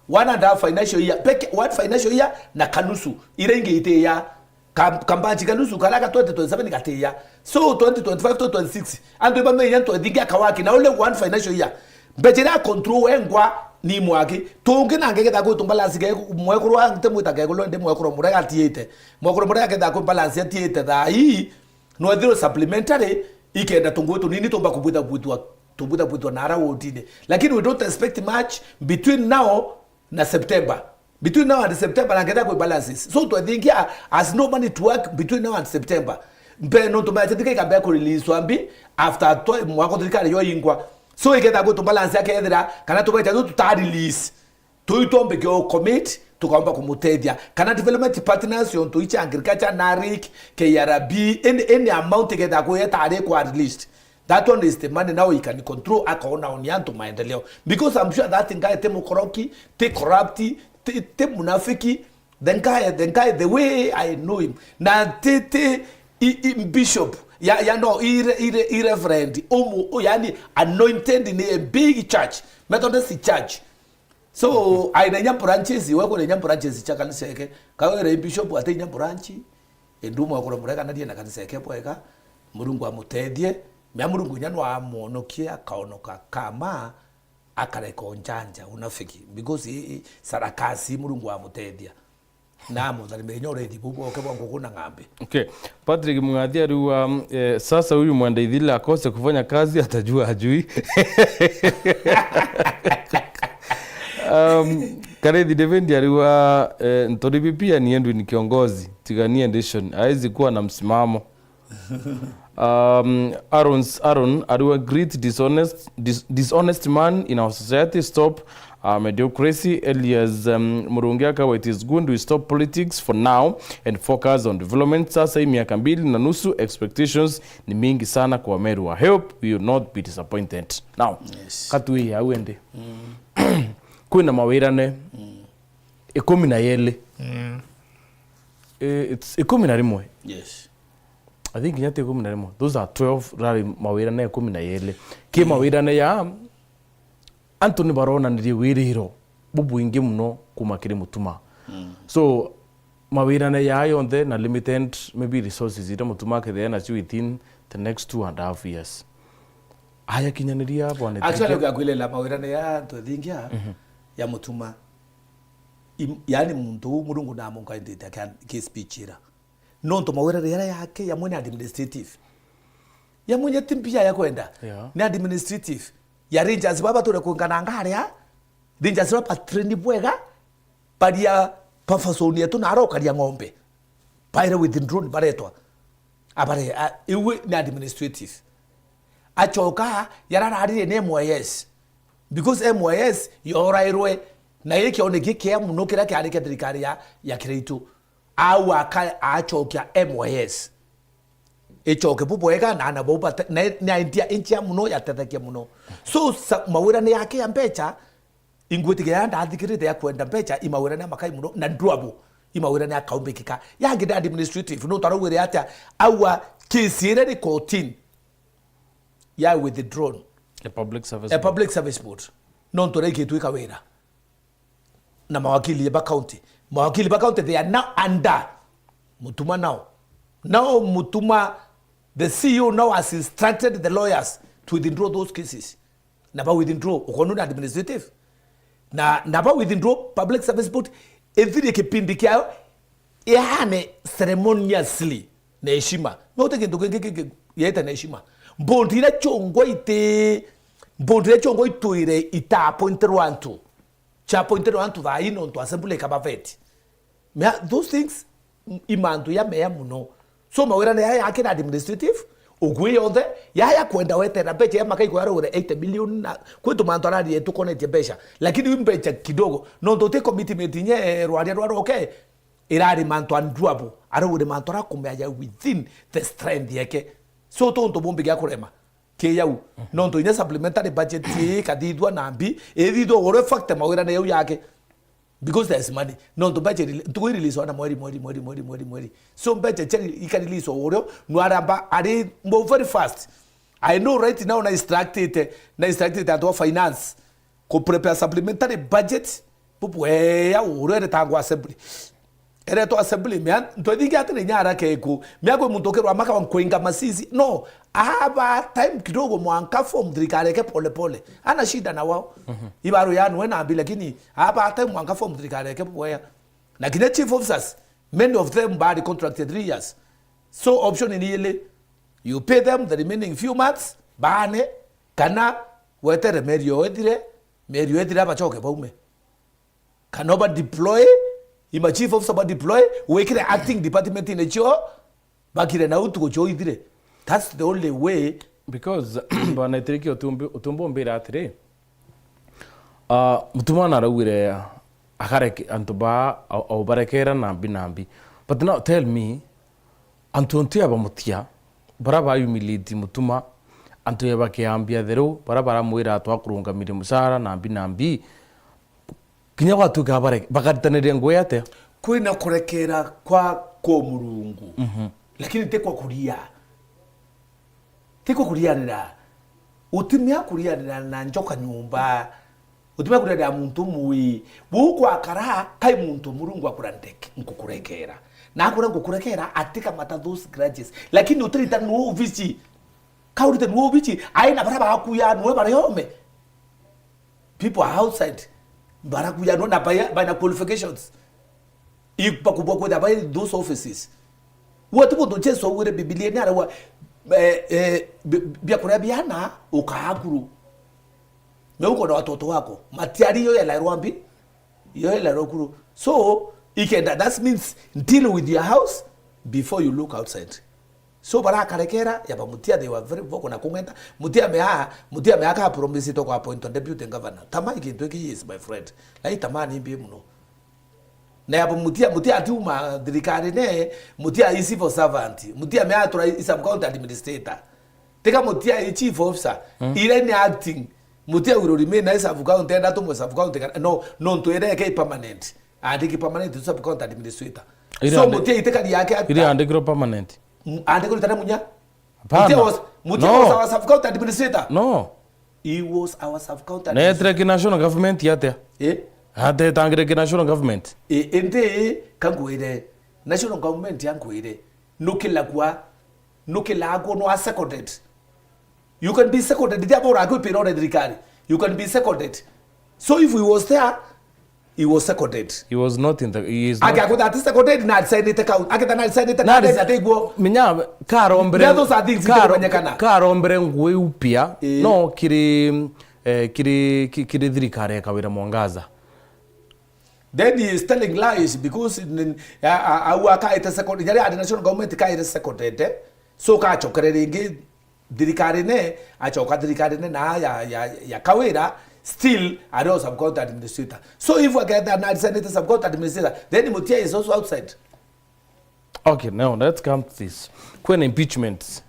one and a half financial year, peke, one financial year na kanusu, ira ingi itiya. Ka-, kambanji kanusu karia ka twenty twenty-seven gatiya. So, twenty twenty-five to twenty-six, antu ibamenya ntwethingi akawaki, na ule one financial year. Mbecha iria control wengwa ni mwaki. Tungi na ngegetha kwitu balance ge mwekuru wa nte mwita ngegulu ndi mwekuru muria gatiite. Mwekuru muria agetha kwi balance atiite thaa ii, no ethirwe supplementary, ikenda tunguo tunini tumba kubwitha bwithwa, tubwitha bwithwa na ara wodine. Lakini we don't expect much between now na September. Between now and September, na ngetha kwi balances. So, twethingia as no money to work between now and September. Mbe, nontu mbeca thika ikambia kurelease mbi after twa-, mwaka thirikari yoingwa. So, iketha gwitu balance akethira, kana tubeca tu tuta release. Tui twombe kio commit, tukaomba kumutethia. Kana development partners, yontu icha agriculture, NARIC, K R B, any, any amount iketha kuyeta ari kwa released. That one is the money now he can control, akaona oni antu maendeleo. Because I'm sure that guy ti mukoroki, ti corrupt, ti, ti munafiki. The guy, the guy, the way I know him. Na ti, ti, i, i, bishop, ya, ya no, i re-, i re-, i reverend, umu, u-, yani anointed in a big church, Methodist church. So, aina inya branches, we kwina inya branches cha kanisa yake. Kawere bishop ate inya branch, endu mwa kura mureganarie na kanisa yake bwega, Murungu amutethie, mea Murungu inya no amwonokie, akaonoka kama, akareka unjanja, unafiki. Because i, i, sarakasi, Murungu amutethia. Na mutharimire inya urethi buu bwoke bwa nguku na ng'ambi. Okay. Patrick Mung'athi ariuga, eh, sasa huyu Mwandaithili akose kufanya kazi atajua ajui. Um, Karethi David ariuga, eh, Ntoribi pia ni Edwin kiongozi, tigania nation. Hawezi kuwa na msimamo. Um, Aaron's, Aaron, are you a great dishonest, dis-, dishonest man in our society? Stop, uh, mediocrity. Elias, um, Murungi Akawa, it is good we stop politics for now and focus on development. Sasa hii miaka mbili na nusu, expectations ni mingi sana kwa Meru. I hope we will not be disappointed. Now, yes, katui au ende. Mm. Kwina mawirane, mm, ikumi na yeli. Mm. Eh, it's ikumi na rimwe. Yes. I think kinya ti ikumi na rimwe. Those are twelve, rari mawirane ikumi na yeli. Ki, mm, mawirane ya antu ni baronanirie wiriro bubwingi muno kuma kiri Mutuma. Mm. So, mawirane ya yonthe na limited, maybe resources iria Mutuma akethira nacio within the next two and a half years. Aya kinyaniria bwana. Actually, Thingia, ukiakwirira mawirane ya antu ethingia, mhm, ya Mutuma. Im-, yani muntu uu Murungu namunkaindite aki speech ira. Nontu mawirane yaria yake yamwe ni administrative. Yamwe nye ti mbia ya kwenda. Yeah. Ni administrative. Ya Rangers baba ture kwingana ngaria. Rangers baba train bwega. Baria baba zone yetu na arokaria ng'ombe. Baire withdrawn baretwa. Abare, a, iu ni administrative. Acoka yarararirie ni M Y S. Because M Y S yorairwe na gikio ni gikia muno kiria kiari kia thirikari ya, ya Kiraitu. Au aka-, acokia M Y S. Icoke bubwega na ana bau bate-, na, na india inchia muno yatethekia muno. So, sa-, mawirane yake ya mbecha, ingwitigira ndathikirite ya kwenda mbecha, imawirane ya makai muno, na ndwabo, imawirane ya kaumbikika. Yangi ni administrative, no taraugire atia, aua case ire ni courtini, ya withdrawn. A public service A board. Public service board. Nontu raigitwe kawira. Na mawakili ba county. Mawakili ba county, they are now under Mutuma now. Now Mutuma, the C E O now has instructed the lawyers to withdraw those cases. Na ba withdraw, ukono ni administrative. Na, na ba withdraw, public service board, ithirie kipindi kiayo, ihane ceremoniously na heshima. No te kintu kingi kingi yaita na heshima. Mbondi iria ciongwa iti, mbondi iria ciongwa itwire ita appointerwa antu. Cha appointerwa antu thaa ino ntu assembly ikaba vet. Mea, those things, m-, i mantu ya mea muno. So mawirane yaya yakira administrative, ugwi yonthe, yaya kwenda wetera mbecha ya makai kwa arore eighty million na kwitu mantu arari tukonetie mbecha. Lakini wi mbecha kidogo. Nontu ti commitment nye rwaria rwa roke, irari mantu undoable. Arore mantu arakumea ya within the strength yake. So tuntu bumbi gya kurema. Ki yau. Mhm. Nontu inya supplementary budget ii ikathithua na mbi, ithithua ore fact mawirane yau yake. Because there is money. Nontu mbecha irele-, ntuku irelease ona mweri, mweri, mweri, mweri, mweri, mweri. So mbecha cheri ikarelease o urio, nwaramba ari mbo very fast. I know right now na instructed, na instructed antu a finance ku prepare supplementary budget bubwea urio eretangwa assembly. Eretwa assembly, mea, ntwethingi atiri inya arake iku. Mea kwi muntu ukirwa maka wa nkwinga masisi. No, aba time kidogo mwanka form thirikari eke pole pole. Ana shida na wao. Mhm. Ibaru ya nwe na mbi, lakini aba time mwanka form thirikari eke bwea. Na kinya chief officers, many of them bari contracted three years. So option ni ile, you pay them the remaining few months, bane, kana wetere meri yo ethire, meri yo ethire abachoke baume. Kana ba deploy, ima chief officer ba deploy, wikire acting department-ini cio, bakire na utuku cio ithire. That's the only way. Because, Bwana Itiriki, utumbi, utumbi umbira atiri, ah, Mutuma naraugire akareke antu ba, au, au barekera nambi nambi. But now tell me, antu ntu ya ba Mutia, bara ba humiliate Mutuma, antu ya bakiambia theru, bara baramwira twakurungamire mucara nambi nambi, kinya gwatuika bare-, bakaritaniria ngui atia? Kwina kurekera kwa, kwa Murungu. Mhm. Lakini ti kwa kuria. Ti kwa kurianira. Utimia kurianira na njoka nyumba. Utimia kurianira na muntu mwi. Bu kwakara, kai muntu Murungu akurandek-, nkukurekera. Na akura nkukurekera, atikamata those grudges. Lakini utirita nuu ubici. Ka urite nuu ubici, aina bara bakuya nwe bare ome. People are outside. Barakuyanwa na by, by na qualifications. Ibakubwa kwithira by those offices. Gwe ti buntu Jesu augire Bibiliani arauga, eh, eh, bi-, biakuria biana ukaakuru. Me uko na watoto wako. Matiari yo yelairwa mbi, yo yelairwa kuru. So, ikenda, that means deal with your house before you look outside. So barakarekera, yaba Mutia, they were very vocal na kung'enta. Mutia mea, Mutia mea ka promise to kwa appoint deputy governor. Tama ikintu iki, yes, my friend. Lai tama ni mbi muno. Na yaba Mutia, Mutia atiuma thirikari ne, Mutia i civil servant. Mutia mea atura i sub county administrator. Tika Mutia i chief officer. Mm. Ira ni acting. Mutia will remain na i sub county, enda tumwe sub county. No, no ntu ira ke permanent. Andiki permanent to sub county administrator. Ira So andi-, Mutia itikari yake ata- ira andikirwo permanent. M-, andikirwo itana munya? Hapana. Mutia was, Mutia No. was our sub county administrator. No. He was our sub county Na administrator. Etire ki national government atia? Eh? Atetangire ki national government? Eh, indi, kangwire, national government yangwire, nukilagwa, nukilagwa, no a seconded. You can be seconded, tia bora akwi pira ore thirikari. You can be seconded. So if he was there, he was seconded. He was not in the, he is not Ake akwitha ati seconded na asignite county. Akitha na asignite Na county, ati- na tigwo. Menya, karombere, Now those are things karo-, itiramenyekana. Karombere ngui upia, Eh. no kiri, eh, kiri, ki-, kiri thirikari ya Kawira Mwangaza. Then he is telling lies because n-, a, a, au akaite seconded, yari ati national government kaite seconded, eh? So kachokere ringi thirikari ne, achoka thirikari ne na ya, ya, ya Kawira, still ari o sub county administrator. So if aketha na asignite sub county administrator, then Mutia is also outside. Okay, now let's come to this. Kwina impeachment.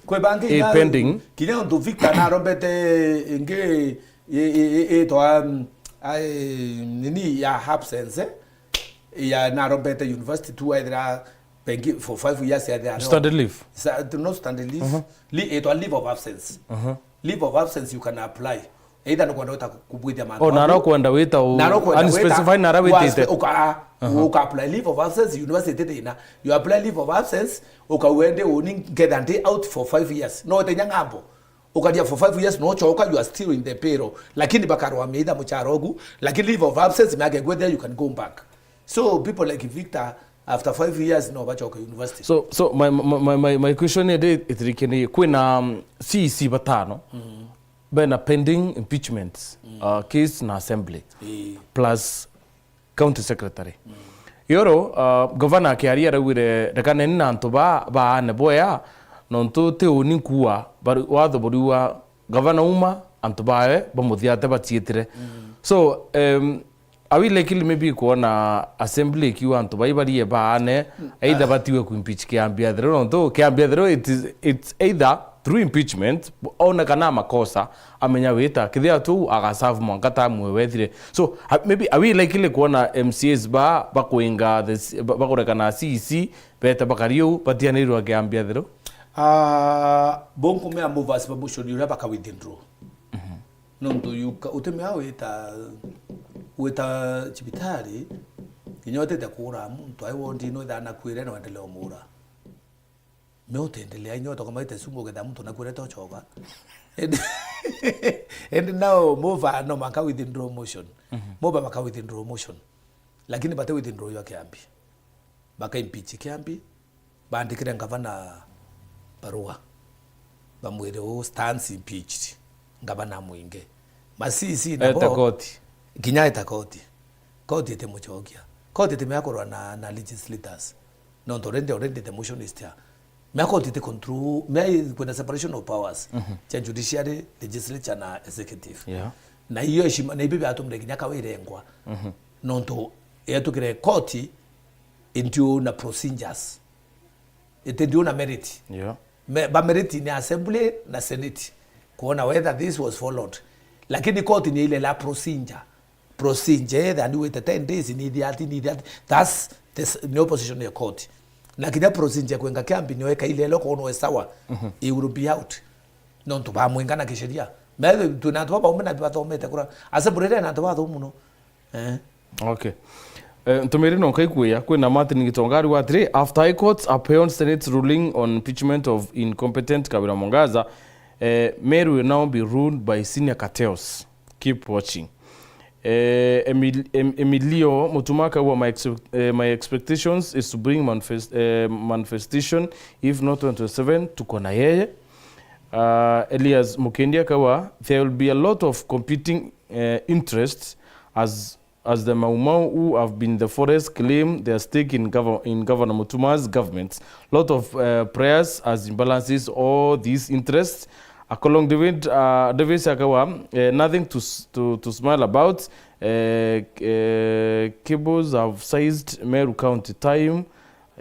Kwi bangi Eh, inya, pending. Kinya untu Victor narombete ingi i, i, i, itwa, um, ai, nini ya absence, eh? Ya narombete university tu, ethira bengi for five years ya there. Standard leave. Sa-, no standard leave. Uh-huh. Li-, itwa leave of absence. Uh-huh. Leave of absence you can apply. Either nukwenda wita kubwithia mantu Oh, nara maku. Kwenda wita u-, Nara kwenda wita unspecified nara wa witite. Spe-, uka-, a, Aha. uka apply leave of absence, university thina. You apply leave of absence, ukauende uni ngetha ndi out for five years. No wete nyang'ambo. Ukaria for five years, no choka, you are still in the payroll. Lakini bakarwamia either muchara ogu, lakini leave of absence, miaka igwethia, you can go back. So people like Victor, after five years, no bachoka university. So, so my, my, my, my, my question iri itirikini, kwina, um, C E C batano, Mm. bena pending impeachments, Mm. uh, case na assembly, Eh. plus county secretary. Mm. Yoro, uh, governor akiaria araugire, "Rekaneni na antu ba, baane boya, nontu ti uni nkuua, bari-, watho buriua governor uma, antu bawe bamuthiate bachiitire." Mm. So, um, are we likely maybe kuona assembly ikiuga antu bai barie baane, Mm. either Ah. batiwe kuimpeach Kiambi Athero, nontu Kiambi Athero it is, it's either through impeachment, one kana makosa, amenya wita, kethira tu agaserve mwanka term iwe ithire. So, ha-, maybe are we likely kuona M C As ba, bakuinga the s-, ba-, bakurekana C E C, bete bakari uu, batianirwe Kiambi Athero? Ah, bo nkumea movers ba motion uria baka withdraw. Mhm. Nontu yuka, utimea wita, wita cibitari, kinya utite kuura muntu, ai wondi no ithana kwire no endelee umura. Me utendelea inya utoka maite sumu ugetha muntu naku urete uchoka. Indi, indi nao mova no maka withdraw motion. Mhm. Mova maka withdraw motion. Lakini bate withdraw yo Kiambi. Baka impeach Kiambi. Bandikire ngavana barua. Bamwire u stands impeached. Ngavana mwingi. Ma C E C nabo Eta koti. Kinya eta koti. Koti itimucokia. Koti itimea kurwa na, na legislators. Nontu already, already the motion is there. Mea koti iti control, mea kwina separation of powers. Mhm. Cia judiciary, legislature na executive. Yeah. Na iyo heshima, na ibio biatumire kinya Kawira engwa. Mhm. Nontu yetukire koti indio na procedures. Iti ndio na merit. Yeah. Me, ba merit ni assembly na senate. Kuona whether this was followed. Lakini koti ni ile la procedure. Procedure, either ni wite ten days, ni thirty, ni thirty. That's the s-, ni opposition ya court. Na kinya procedure kwenga kiambi ni weka ile loko no sawa. Mhm. He will be out. Nontu bamwinga na kisheria. Me, twina antu baba ume na bathomete kura. Assembly ri na antu bathumu muno. Eh. Okay. Eh, ntumiri no nkaikuya, kwina Martin Gitonga ariuga atiri, after High Court upheld Senate's ruling on impeachment of incompetent Kawira Mwangaza, eh, Meru will now be ruled by senior cartels. Keep watching. Eh, Emil-, Em-, Emilio Mutuma akaua, my, ex-, eh, my expectations is to bring manifest-, eh, manifestation, if not twenty twenty-seven, tuko na yeye. Uh, Elias Mukendi akaua, there will be a lot of competing, eh, interests as as the Mau Mau who have been the forest claim their stake in, gover-, in Governor Mutuma's government. Lot of, uh, prayers as imbalances all these interests. Akolong David, uh, Davis akawa, uh, nothing to, s-, to, to smile about. Uh, uh, cables have sized Meru County time.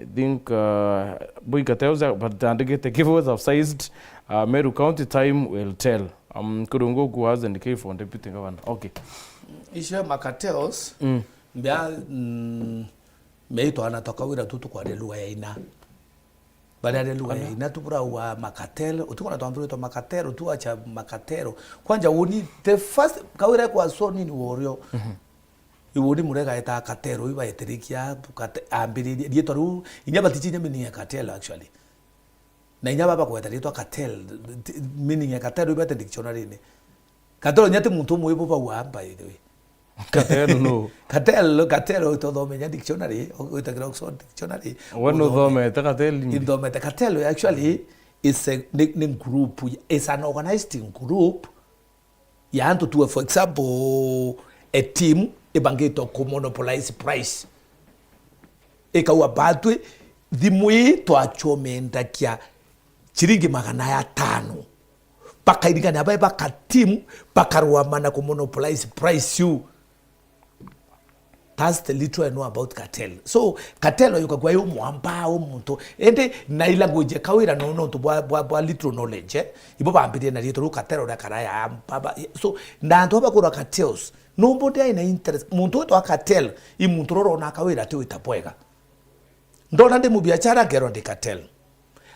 I think, uh, Boy Kateuza, but andikite cables have sized, uh, Meru County time will tell. Um, Kurungu who has indicated for deputy governor. Okay. Icio ma cartels, mm, mbia, mm, mbia itwana toka wira tu tukwaria lugha ya ina. Bari aria lugha ya ina tu burauga ma cartel, utikona twambiritwe ma cartel, tu acha ma cartel. Kwanja woni, the first, Kawira kwa so nini worio. Mhm. Iwoni Murega eta cartel, iba etirikia, kate-, ambiriria, rietwa riu, inya batichinya meaning ya cartel actually. Na inya baba kweta rietwa cartel, t-, meaning ya cartel ibate dictionary-ini. Cartel nya ti muntu umwe ibo bauga, by the way. Cartel no. Cartel, cartel utothome nya dictionary, witagira Oxford Dictionary. We no uthome. Uthomete cartel ingi? Inthomete. Cartel actually is a, ni, ni group, is an organized group ya antu tu, for example, a team ibangitwe ku monopolize price. Ikauga batwi thimu ii twachomendakia chiringi magana ya tano. Bakairigania bae baka team, bakaruamana ku monopolize price iu. That's the little I know about cartel. So, cartel yuka kwa yo mwamba o muntu. Ende na i language ya Kawira no, nontu bwa, bwa, bwa little knowledge, eh? Ibo bambirie na rietwa riu cartel uria karaya, baba. So, na antu aba kura cartels, nobody aina interest. Muntu wetwa cartel, i muntu roro na Kawira ati wita bwega. Ndona ndi mubiachara, ngerwa ndi cartel.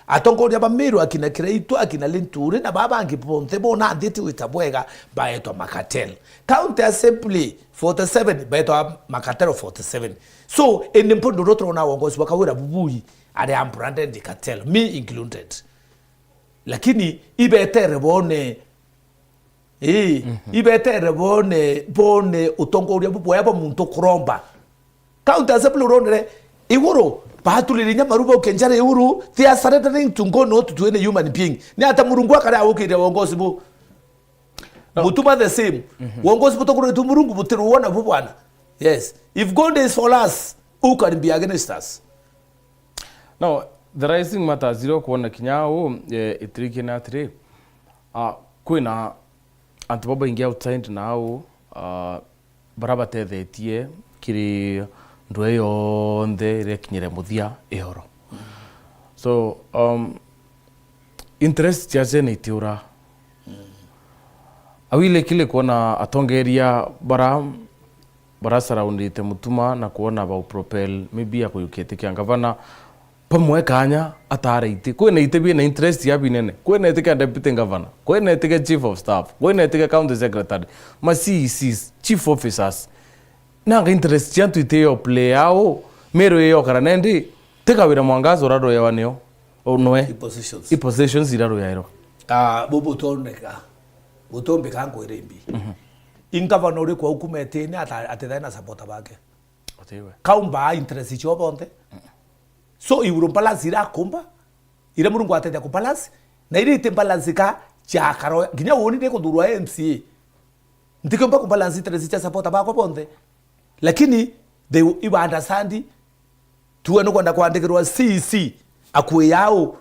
Atongoria ba Meru, akina Kiraitu, akina Linturi, na baba bangi bonthe bona nthiti wita bwega, baetwa ma cartel. County Assembly forty-seven, baetwa ma cartel forty-seven. So, indi mpundu ru turona uongozi bwa Kawira bubui, aria branded cartel, me included. Lakini ibetere bone Ii, mhm, ibetere bone, bone utongoria bubwea bwa muntu kuromba. County Assembly uronere, iguru, baturire inya maru bauke njara iguru, they are surrendering to God not to any human being. Ni ata Murungu akare aukire uongozi bu? No. Mutuma the same. Mhm. Uongozi butongoretwe Murungu butirwona bu bwana. Yes. If God is for us, who can be against us? Now, the rising matters iria ukwona kinya au, eh, itirikine atiri, ah, kwina antu babaingi outside na au, ah, bara batethetie kiri ndwe yonthe iria kinyire muthia ioro. So, um, interest cia ciana itiura. Awile kile kuona atongeria bara, bara surroundite Mutuma na kuona bau propel, maybe akuyukia iti kia ngavana, bamwe kanya atara iti. Kwina iti bina interest ya binene. Kwina iti kia deputy governor. Kwina iti kia chief of staff. Kwina iti kia county secretary. Ma C E Cs, chief officers. Nanga interest cia antu iti yo play yao. Meru iyo kara nendi, ti Kawira Mwangaza uraruewa nio. O noe. I positions. I positions iraruyairwa. Ah, bubu toneka. Butombika nkwire mbi. Mhm. I ngavana uriku aukumetene ata-, atethae na supporter bake. Atiwe. Kaumba interest cio bonthe. Mm. So, iguru balance irakumba, ira Murungu atethia ku balance, na ira iti balance ka ciakaro, nginya uuni ni kuthurwa M C A. Ntikiumba ku balance interest cia supporter bakwa bonthe. Lakini they, iba understand, tuwe nukwenda kwandikirwa C C, akwi yao,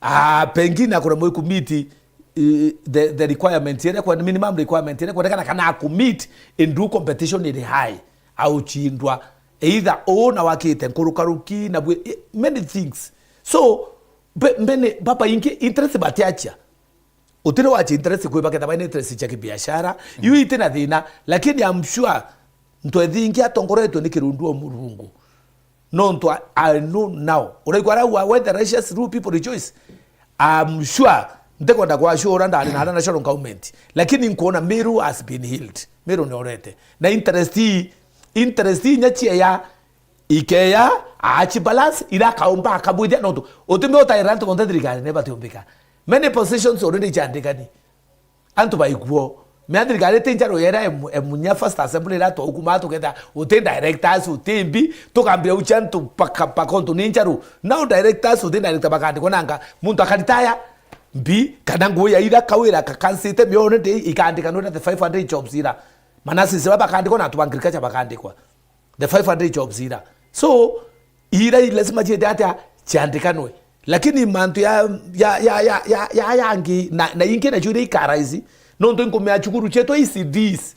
ah, pengine akuremwa ikumiti, eh, the, the requirement iria kwenda, minimum requirement iria kwendekana, kana akumit indu competition iri high, auchindwa either o na wakite nkurukaruki na bwi-, eh, many things. So, be-, mbene, baba ingi interest batiachia. Utiri wachi interest kwi baketha baina interest cia kibiashara, iu iti na thina, lakini I'm sure ntwethingi atongoretwe ni kirundu o Murungu. Nontu I, I know now. Uraigua arauga, "When the righteous rule, people rejoice." I'm sure, ntikwenda kwashura ndari na national government, lakini nkuona Meru has been healed. Meru ni orete. Na interest ii, interest ii inya cieya, ikeya, achi balance, ira akaumba akabwithia, nontu utimbe utaira antu bonthe thirikari ni batiumbika. Many positions already iciandikani. Antu baikuo. Mea thirikari iti njaru yera em-, emunya first assembly ira twaukuma tuketha uti directors, uti mbi, tukambira ucha antu paka, paka untu ni njaru. Now directors, uti director bakandikwa nanga, muntu akaritaya mbi, kana nguu ya ira kawira kakansite mione ndi ikandikanwa na the five hundred jobs ira. Manurses ba bakandikwa na antu ba agriculture bakandikwa. The five hundred jobs ira. So, ira i lazima ciete atia ciandikanwe. Lakini mantu ya, ya, ya, ya, ya, ya yangi, na, na ingi nacio iria ikaraisi, nontu inkumea cukuru cietu E C Ds,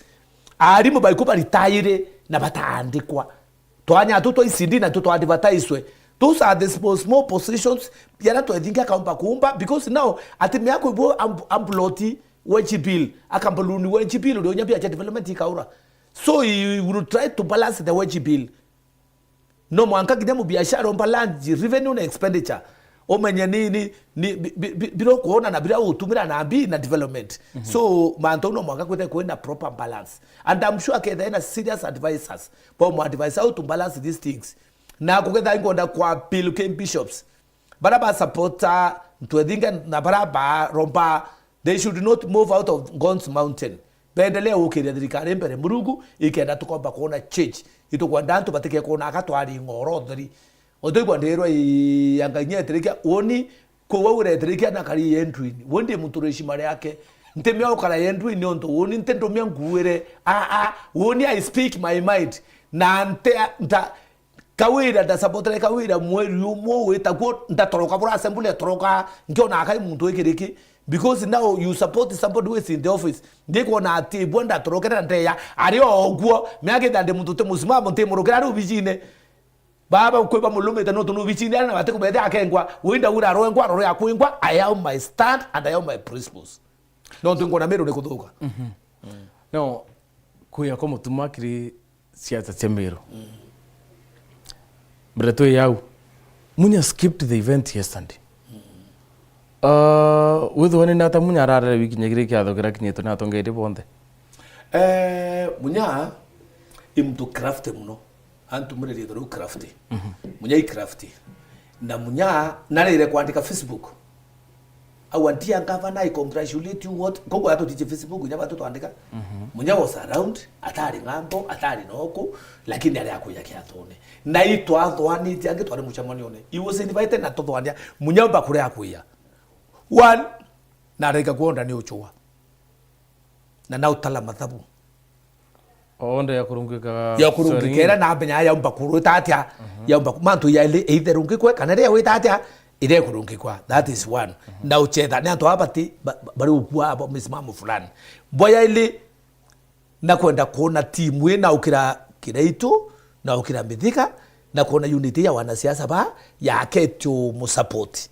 arimu baiku baritaire na bataandikwa. Twanya tu twa E C D na tu twa advertiswe. Those are the small, small positions yara twethingi akaumba kuumba, because now ati miako ibo amb-, amploti wage bill, akambaluni wage bill, uria unya mbia cia development ikaura. So he will try to balance the wage bill. No mwanka kinya mubiashara umba lunch, revenue na expenditure. Umenye ni, ni, ni bi-, bi-, bi-, bira ukuona na bira utumira na mbi na development. So, mantu no mwanka kwite kwina proper balance. And I'm sure aketha ena serious advisors. Bo mu advise how to balance these things. Na kuketha ingonda kwa appeal ke bishops. Bara ba supporta ntwethinga na bara ba romba, they should not move out of God's mountain. Bendelee ukiria thirikari mbere Murungu, ikenda tukomba kuona change. Itukwenda antu batike kuona aka twari ng'oro theri. Utuigwa ndirwa i anga inya etirikia, woni kuwa uretirikia na kari yendwini. Woni ndi muntu rishima riake. Ntimia ukara yendwini ontu woni nti ndumia nguire. A, a, woni I speak my mind. Na nte, nta, Kawira ndasapotere Kawira mweri umwe witaguo ndatoroka bura assembly atoroka nkiona akai muntu ikiriki, because now you support somebody who is in the office. Ndikwona ati bwa ndatorokere na ndeya ari o guo miaka ithandi muntu ti musimamo nti murukira ari ubicine. Baba kwi bamulumite nontu ni ubicine ari na bati kumethia akengwa wi ndaura arwengwa arore akwingwa. I have my stand and I have my principles. Nontu nkona Meru ni kuthuka. No, kuya kwa mutuma kiri siasa cia Meru. Mbere twi yau, Munya skipped the event yesterday. Uh, withwa ni nata Munya ararere wikinya kiri kiatho kiria kinyitwe ni atongeria bonthe? Eh, Munya i muntu crafty muno. Antu mure riitwa riu crafty. Munya i crafty. Na Munya narire kwandika Facebook. Au antia ngavana, I congratulate you, what? Koguo atutije Facebook inya batu twandika. Munya was around, atari ng'ambo, atari noku, lakini ari akuya kiathone. Na itwathwanite angi twari mucemanione. He was invited na tuthwania. Munya mba kuri akuya. One, na areka kuonda ni uchua. Na na utala mathabu. Onde ya kurungika ya kurungika era na mbenya yaumba kurwita atia? Yaumba ku-, mantu yaili either rungikwe kana ria wita atia? Ire kurungikwa. That is one. Na uchetha ni antu aba bati ba-, ba-, bari ukua abo misimamo fulani. Bwa yaili na kwenda kuona timu ina ukira Kiraitu na ukira Mithika na kuona unity ya wanasiasa ba yaketio mu support.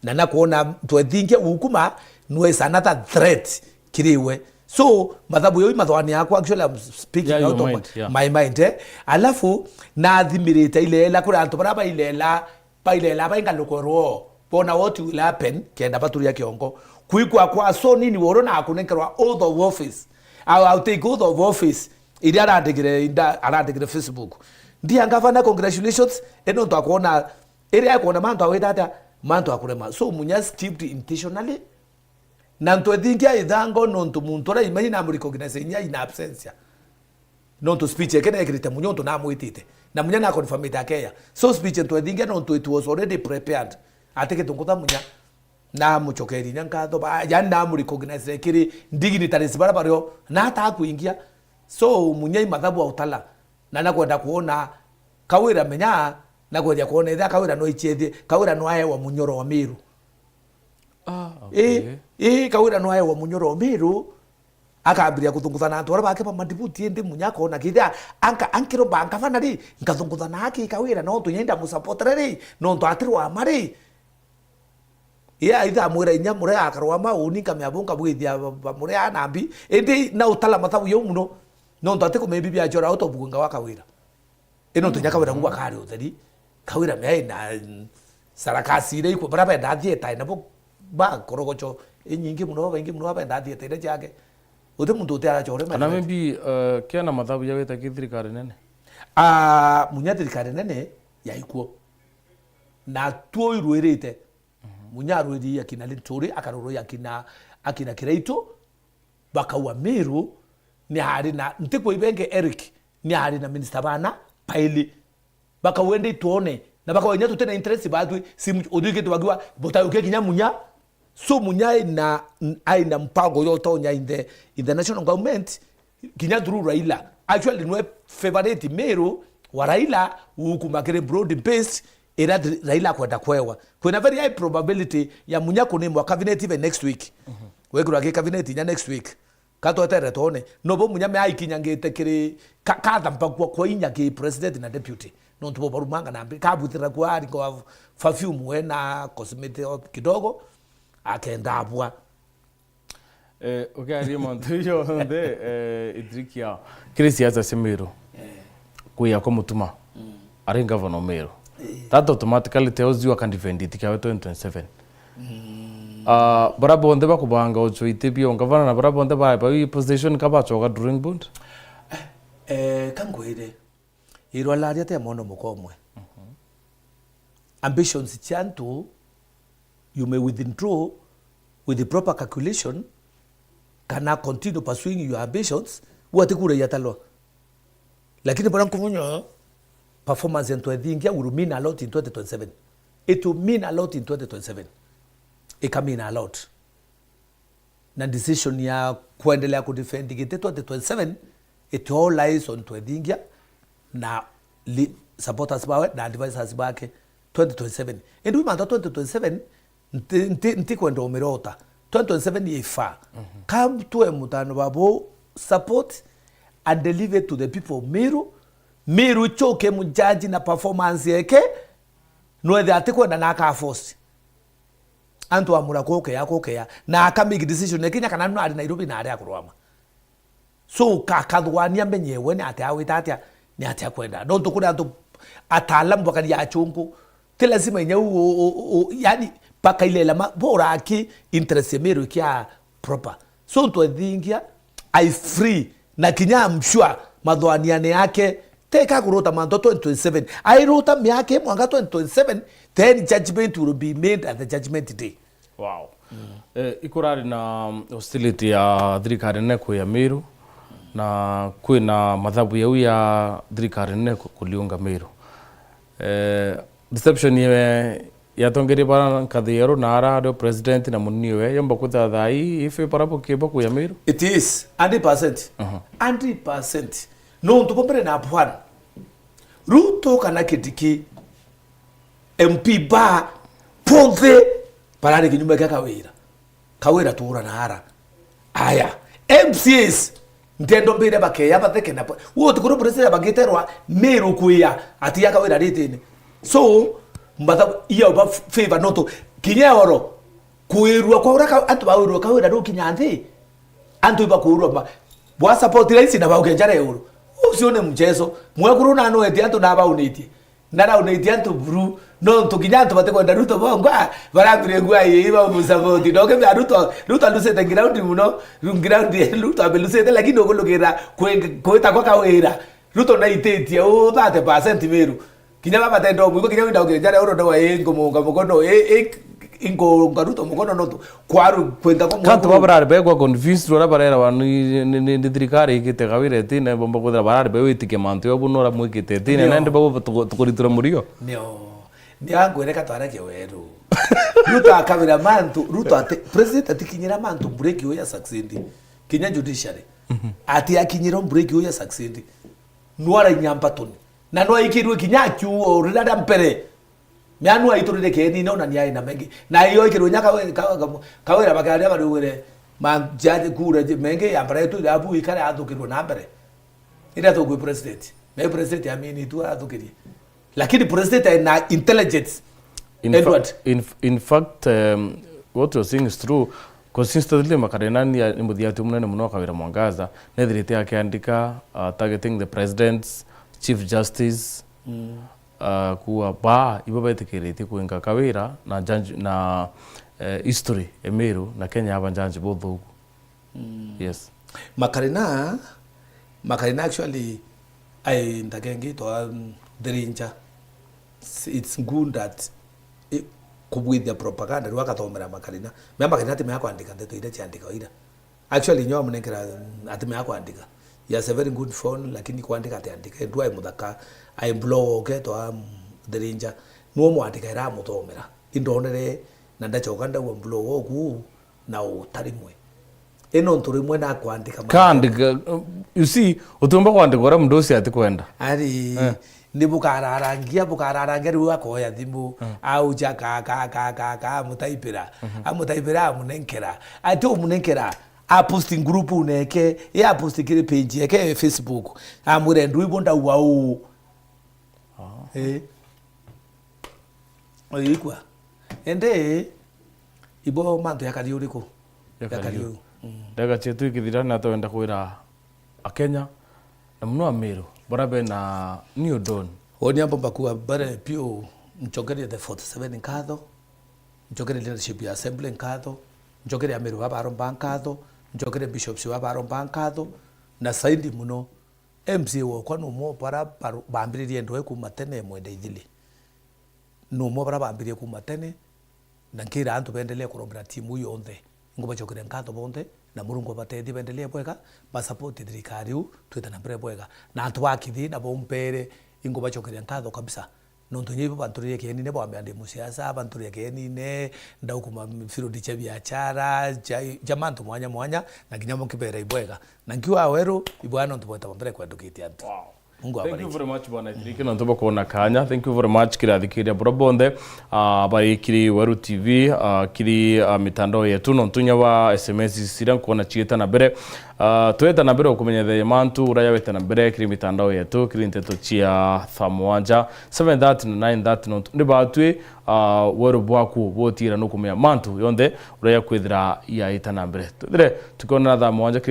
Na nakwona twethingia ukuma nwe is another threat kiri we. So, mathabu yo mathwani yakwa, actually, I'm speaking out of my mind, eh. Alafu, nathimirite ilela, kuri antu bara bailela, bailela bainga luko rwo. Bona what will happen, kenda baturia kiongo. Kwikwa kwa so nini woro na kunenkerwa oath of office. I'll, I'll take oath of office. Iria arandikire, inda, arandikire Facebook. Ndia ngavana, congratulations. Eno ntu akwona Iria ekwona mantu awita atia? Mantu akurema. So, Munya skipped intentionally. Na ntwethingia ithango nontu muntu uria imani na murecognize inya in absentia. Nontu speech yake nekirite Munya untu namwitite. Na Munya na confirmite akeya. So, speech ntwethingia nontu it was already prepared. Ati gitungutha Munya. Na mucokeri inya nkatho. Ba, yani na murecognize kiri dignitaries bara bario. Na ata akuingia. So, Munya i mathabu autala. Na nakwenda kwona Kawira, menya, nakwenda kwona itha Kawira no ichethie, Kawira no aewa munyoro wa Miru. Ah, okay. Ii, ii, Kawira no aewa munyoro wa Miru, akambiria kuthungutha na antu aria bake ba madipute, indi Munya akona kithia, anka, ankiromba ngavana ri, nkathungutha na aki Kawira, nontu nyenda musapotere ri, nontu atirwa ma ri. Ii, aitha amwira inya muria akarwa ma uni nkamea bu nkabwithia ba, ba muria na mbi, indi na utala mathabu jau muno, nontu atikumembi biachora out of gunga wa Kawira. Ino ntu nya Kawira ngua kari utheri. Kawira mea ina, mm, sarakasi iria ikwo, baria bendaa thieta, nabo ba korogocho inyingi muno, babaingi muno babendaa thieta iria ciake. Uti muntu uti arachore. Kana maybe, uh, kena mathabu ya wita ki thirikari nene? Ah, Munya thirikari nene yaikwo. Na tuo irwirite. Munya arwiri akina Linturi, akarurwa akina, akina Kiraitu, bakaua Miru, ni ari na, ntikwibenge Eric, ni ari na minister bana, baili. Bakaua indi itwone, na bakaua inya tutina interest batwi, simu, uthuikite bakiwa, butayukia kinya Munya. So Munya aina, aina mpango yo tonya in the, in the national government, kinya through Raila. Actually, nwe favorite Miru wa Raila, ukuma kiri broad based, ira thi-, Raila akwenda kwewa. Kwina very high probability ya Munya kunimwa cabinet even next week. Wekirwa ki cabinet inya next week. Katwetere twone. No bo Munya me aikinyangite kiri ka-, kathambagua kwa inya ki president na deputy. Nontu bo barumanga na mbi, kabutira kwa aringo wa perfume we na cosmetic kidogo, akenda abwa. Eh, ukiaria mantu jonthe, eh, itirikia kiri siasa cia Miru, eh, kwiya kwa Mutuma, mm, ari governor Miru. Eh. That automatically tells you akandefend iti kiawe twenty twenty-seven. Mm. Ah, bara bonthe bakubanga ucho iti bio governor na bara bonthe ba, ba position ka bachoka drawing board? Eh, eh, kankwire. Irwa laria te mono mukomwe. Mhm. Ambitions cia antu, you may withdraw with the proper calculation, kana continue pursuing your ambitions, ua ti kura iatalwa. Lakini bara nkumonya, performance ya Ntwethingia will mean a lot in twenty twenty-seven. It will mean a lot in twenty twenty-seven. Ika mean a lot. Na decision ya kuendelea kudefend giti twenty twenty-seven, it all lies on Ntwethingia na li-, supporters bawe na advisors bake twenty twenty-seven. Indi wi mantu twenty twenty-seven, nti, nti, ntikwenda umirota. Twenty twenty-seven i far. Mhm. Kam tue mutano babo support and deliver to the people of Miru. Miru ichoke mujaji na performance yake, nwethe atikwenda na aka force. Antu amura kukea, kukea. Na aka make decision ya kinya kana no ari Nairobi na ari akurwama. So, ka-, kathugania amenye we ni atia awita atia, ni atia akwenda. Nontu kuri antu ataalamu bakari achungu. Ti lazima inya u, u, u, u, yani, mpaka ile lama, bora aki interest ya Miru ikia proper. So, Ntwethingia, I free. Na kinya I'm sure mathwaniane yake, teka kuruta mantu twenty twenty-seven. Airuta miaka imwe anga twenty twenty-seven, then judgment will be made at the judgment day. Wow. Mm. Eh, ikurari na hostility ya thirikari nene kwi ya Miru, na kwina mathabu yau ya thirikari nene ku-, kuliunga Miru. Eh, deception ye yatongerie bara nkathi yeru na ara ario president na munini we, yomba kwithira thaa ii, ifi bara bukiba kuya Miru? It is, hundred percent. Aha. Hundred percent. Nontu bo mbere na bwana, Ruto kana Kindiki, M P ba, bonthe, barari kinyume kia Kawira. Kawira tuura na ara. Aya. M C As, ntendo mbire bakeya batheke na pa-, wo tukuru president bagiterwa Miru kuya, ati ya Kawira ritini. So, mbatha iya ba favor noto. Kinya oro, kuirua kwa ura ka-, antu bawirua Kawira rukinya nthi. Antu ibakurua ma-, bwa support raisi na bauke njara iguru. Ucio ni mchezo. Mwekuru na no eti antu na baunitie. Naraunitie antu buru, nontu kinya antu batikwenda Ruto bongwa, barambire ngua ii bamusapoti. Nokethira Ruto, Ruto alusite ground muno, ru-, ground Ruto amelusite, lakini ukulukira kwi-, kwita kwa Kawira, Ruto naititie u thirty percent Miru. Kinya baba tenda umwigua, kinya winda ukire njara uro ndawa ii ngumunga mukono, ii, ii, ingunga Ruto mukono nontu kwaru kwenda kumwe. Kantu babarari begwa confused ura barera wa ni, ni, ni, ni thirikari ikite Kawira itine, bomba kwithira barari bewitikia mantu yo buno ura mwikite itine, ndio, na ndi bagu tuku-, tukuritura murio. Nio. Nio angwire katwara ke weru. Ruto akawira mantu, Ruto ati, president atikinyira mantu break yo ya succeed. Kinya judiciary. Mhm. Ati akinyira break yo ya succeed. Nwarainya mbatoni. Na nwaikirwe kinya akiuo rira ria mbere. Mea nwa aiturire kienine ona ni ai na mengi. Na iyo ikirwe nya kawe-, ka-, ka-, Kawira bakaria bariugire manjaje kura je-, mengi ya mbere tu irabu ikare athukirwe na mbere. Ira thukwe president. Me president amini tu athukirie. Lakini president ena intelligence. In fa-, Edward. In f-, in fact, um, what you're saying is true. Consistently, Makarina ni, ni muthiati munene muno wa Kawira Mwangaza. Nethirite akiandika, uh, targeting the presidents, chief justice, Mm. uh, kuwa ba, ibo betikiritie kwinga Kawira na judge, na, eh, history ya Meru na Kenya yaba judge buthuku. Mm. Yes. Makarina, Makarina actually, ai ndaka ingi itwa, mm, Thirinja. It's, it's good that, i-, kubwithia propaganda, riu agathomera Makarina. Mea Makarina ati mea kwandika ndeto iria ciandika ira. Actually, nyo amunenkera, mm, ati mea kwandika. He has a very good phone, lakini kwandika ati andika. Ndu ai muthaka, ai blog uketwa, mm, Thirinja. Nuo mwandika ira amuthomera. Indonere, na ndachoka ndaua blog oku, na utarimwe. Ino ntu rimwe na kwandika maandiko. Kaandika, you see, utiumba kwandika uria mundu ucio atikwenda. Ari, Eh. ni bukararangia, bukararangia riu akoya thimu, Mm. auja ka, ka, ka, ka, ka, amutaipira. Mhm. Amutaipira, amunenkera. Ati umunenkera, aposti group uneke, ya aposti kiri page yake ya Facebook. Amwire ndu ibo ndaua uu. Ah. Eh. Oyo ikwa. Ende, ibo mantu ya kari uriku? Ya kari u. Mm. Ndagika cietu ikithira, na twenda kwira Akenya, na muno Ameru, bara bena new dawn. Woni ambo mbakuwa bare piu, nchokerie the forty-seven nkatho, nchokerie leadership ya assembly nkatho, nchokerie Ameru babaromba nkatho, nchokerie bishops babaromba nkatho, na saindi muno, M C A wokwa numwe bara baru-, bambiririe ndoe kuma tene, Mwenda Ithili. Numwe bara bambirie kuma tene, na nkira antu bendelee kurombera timu yonthe. Ingubacokeria nkatho bonthe, na Murungu abatethie bendelee bwega, ba support thirikari iu, twite na mbere bwega. Na antu ba Kithii na bompere, ingubacokeria nkatho kabisa. Nontu nyaibo banturirie kienine, bwambia ndi musiasa, banturirie kienine, ndaukuma field cia biachara, cia, cia mantu mwanya mwanya, na kinya mukibera ibwega. Na nkiuga weru, ibwega nontu bweta bonthe kwendukite antu. Wow. Mungu awabariki. Thank you very much, Bwana Ithiriki, nontu bwa kuona kanya. Thank you very much, kiri athikiria bura bonthe, ah, bari kiri Weru T V, ah, kiri, ah, mitandao yetu, nontu nya bwa S M S ciria nkuona ciita na mbere. Ah, tweta na mbere ukumenyethia mantu uria yawete na mbere kiri mitandao yetu, kiri nteto cia thaa mwanja, seven thirty na nine thirty, nontu ndi batwi, ah, weru bwaku butira nukumenya mantu yonthe uria yakwithira yaita na mbere. Twithire tukionana thaa mwanja kiri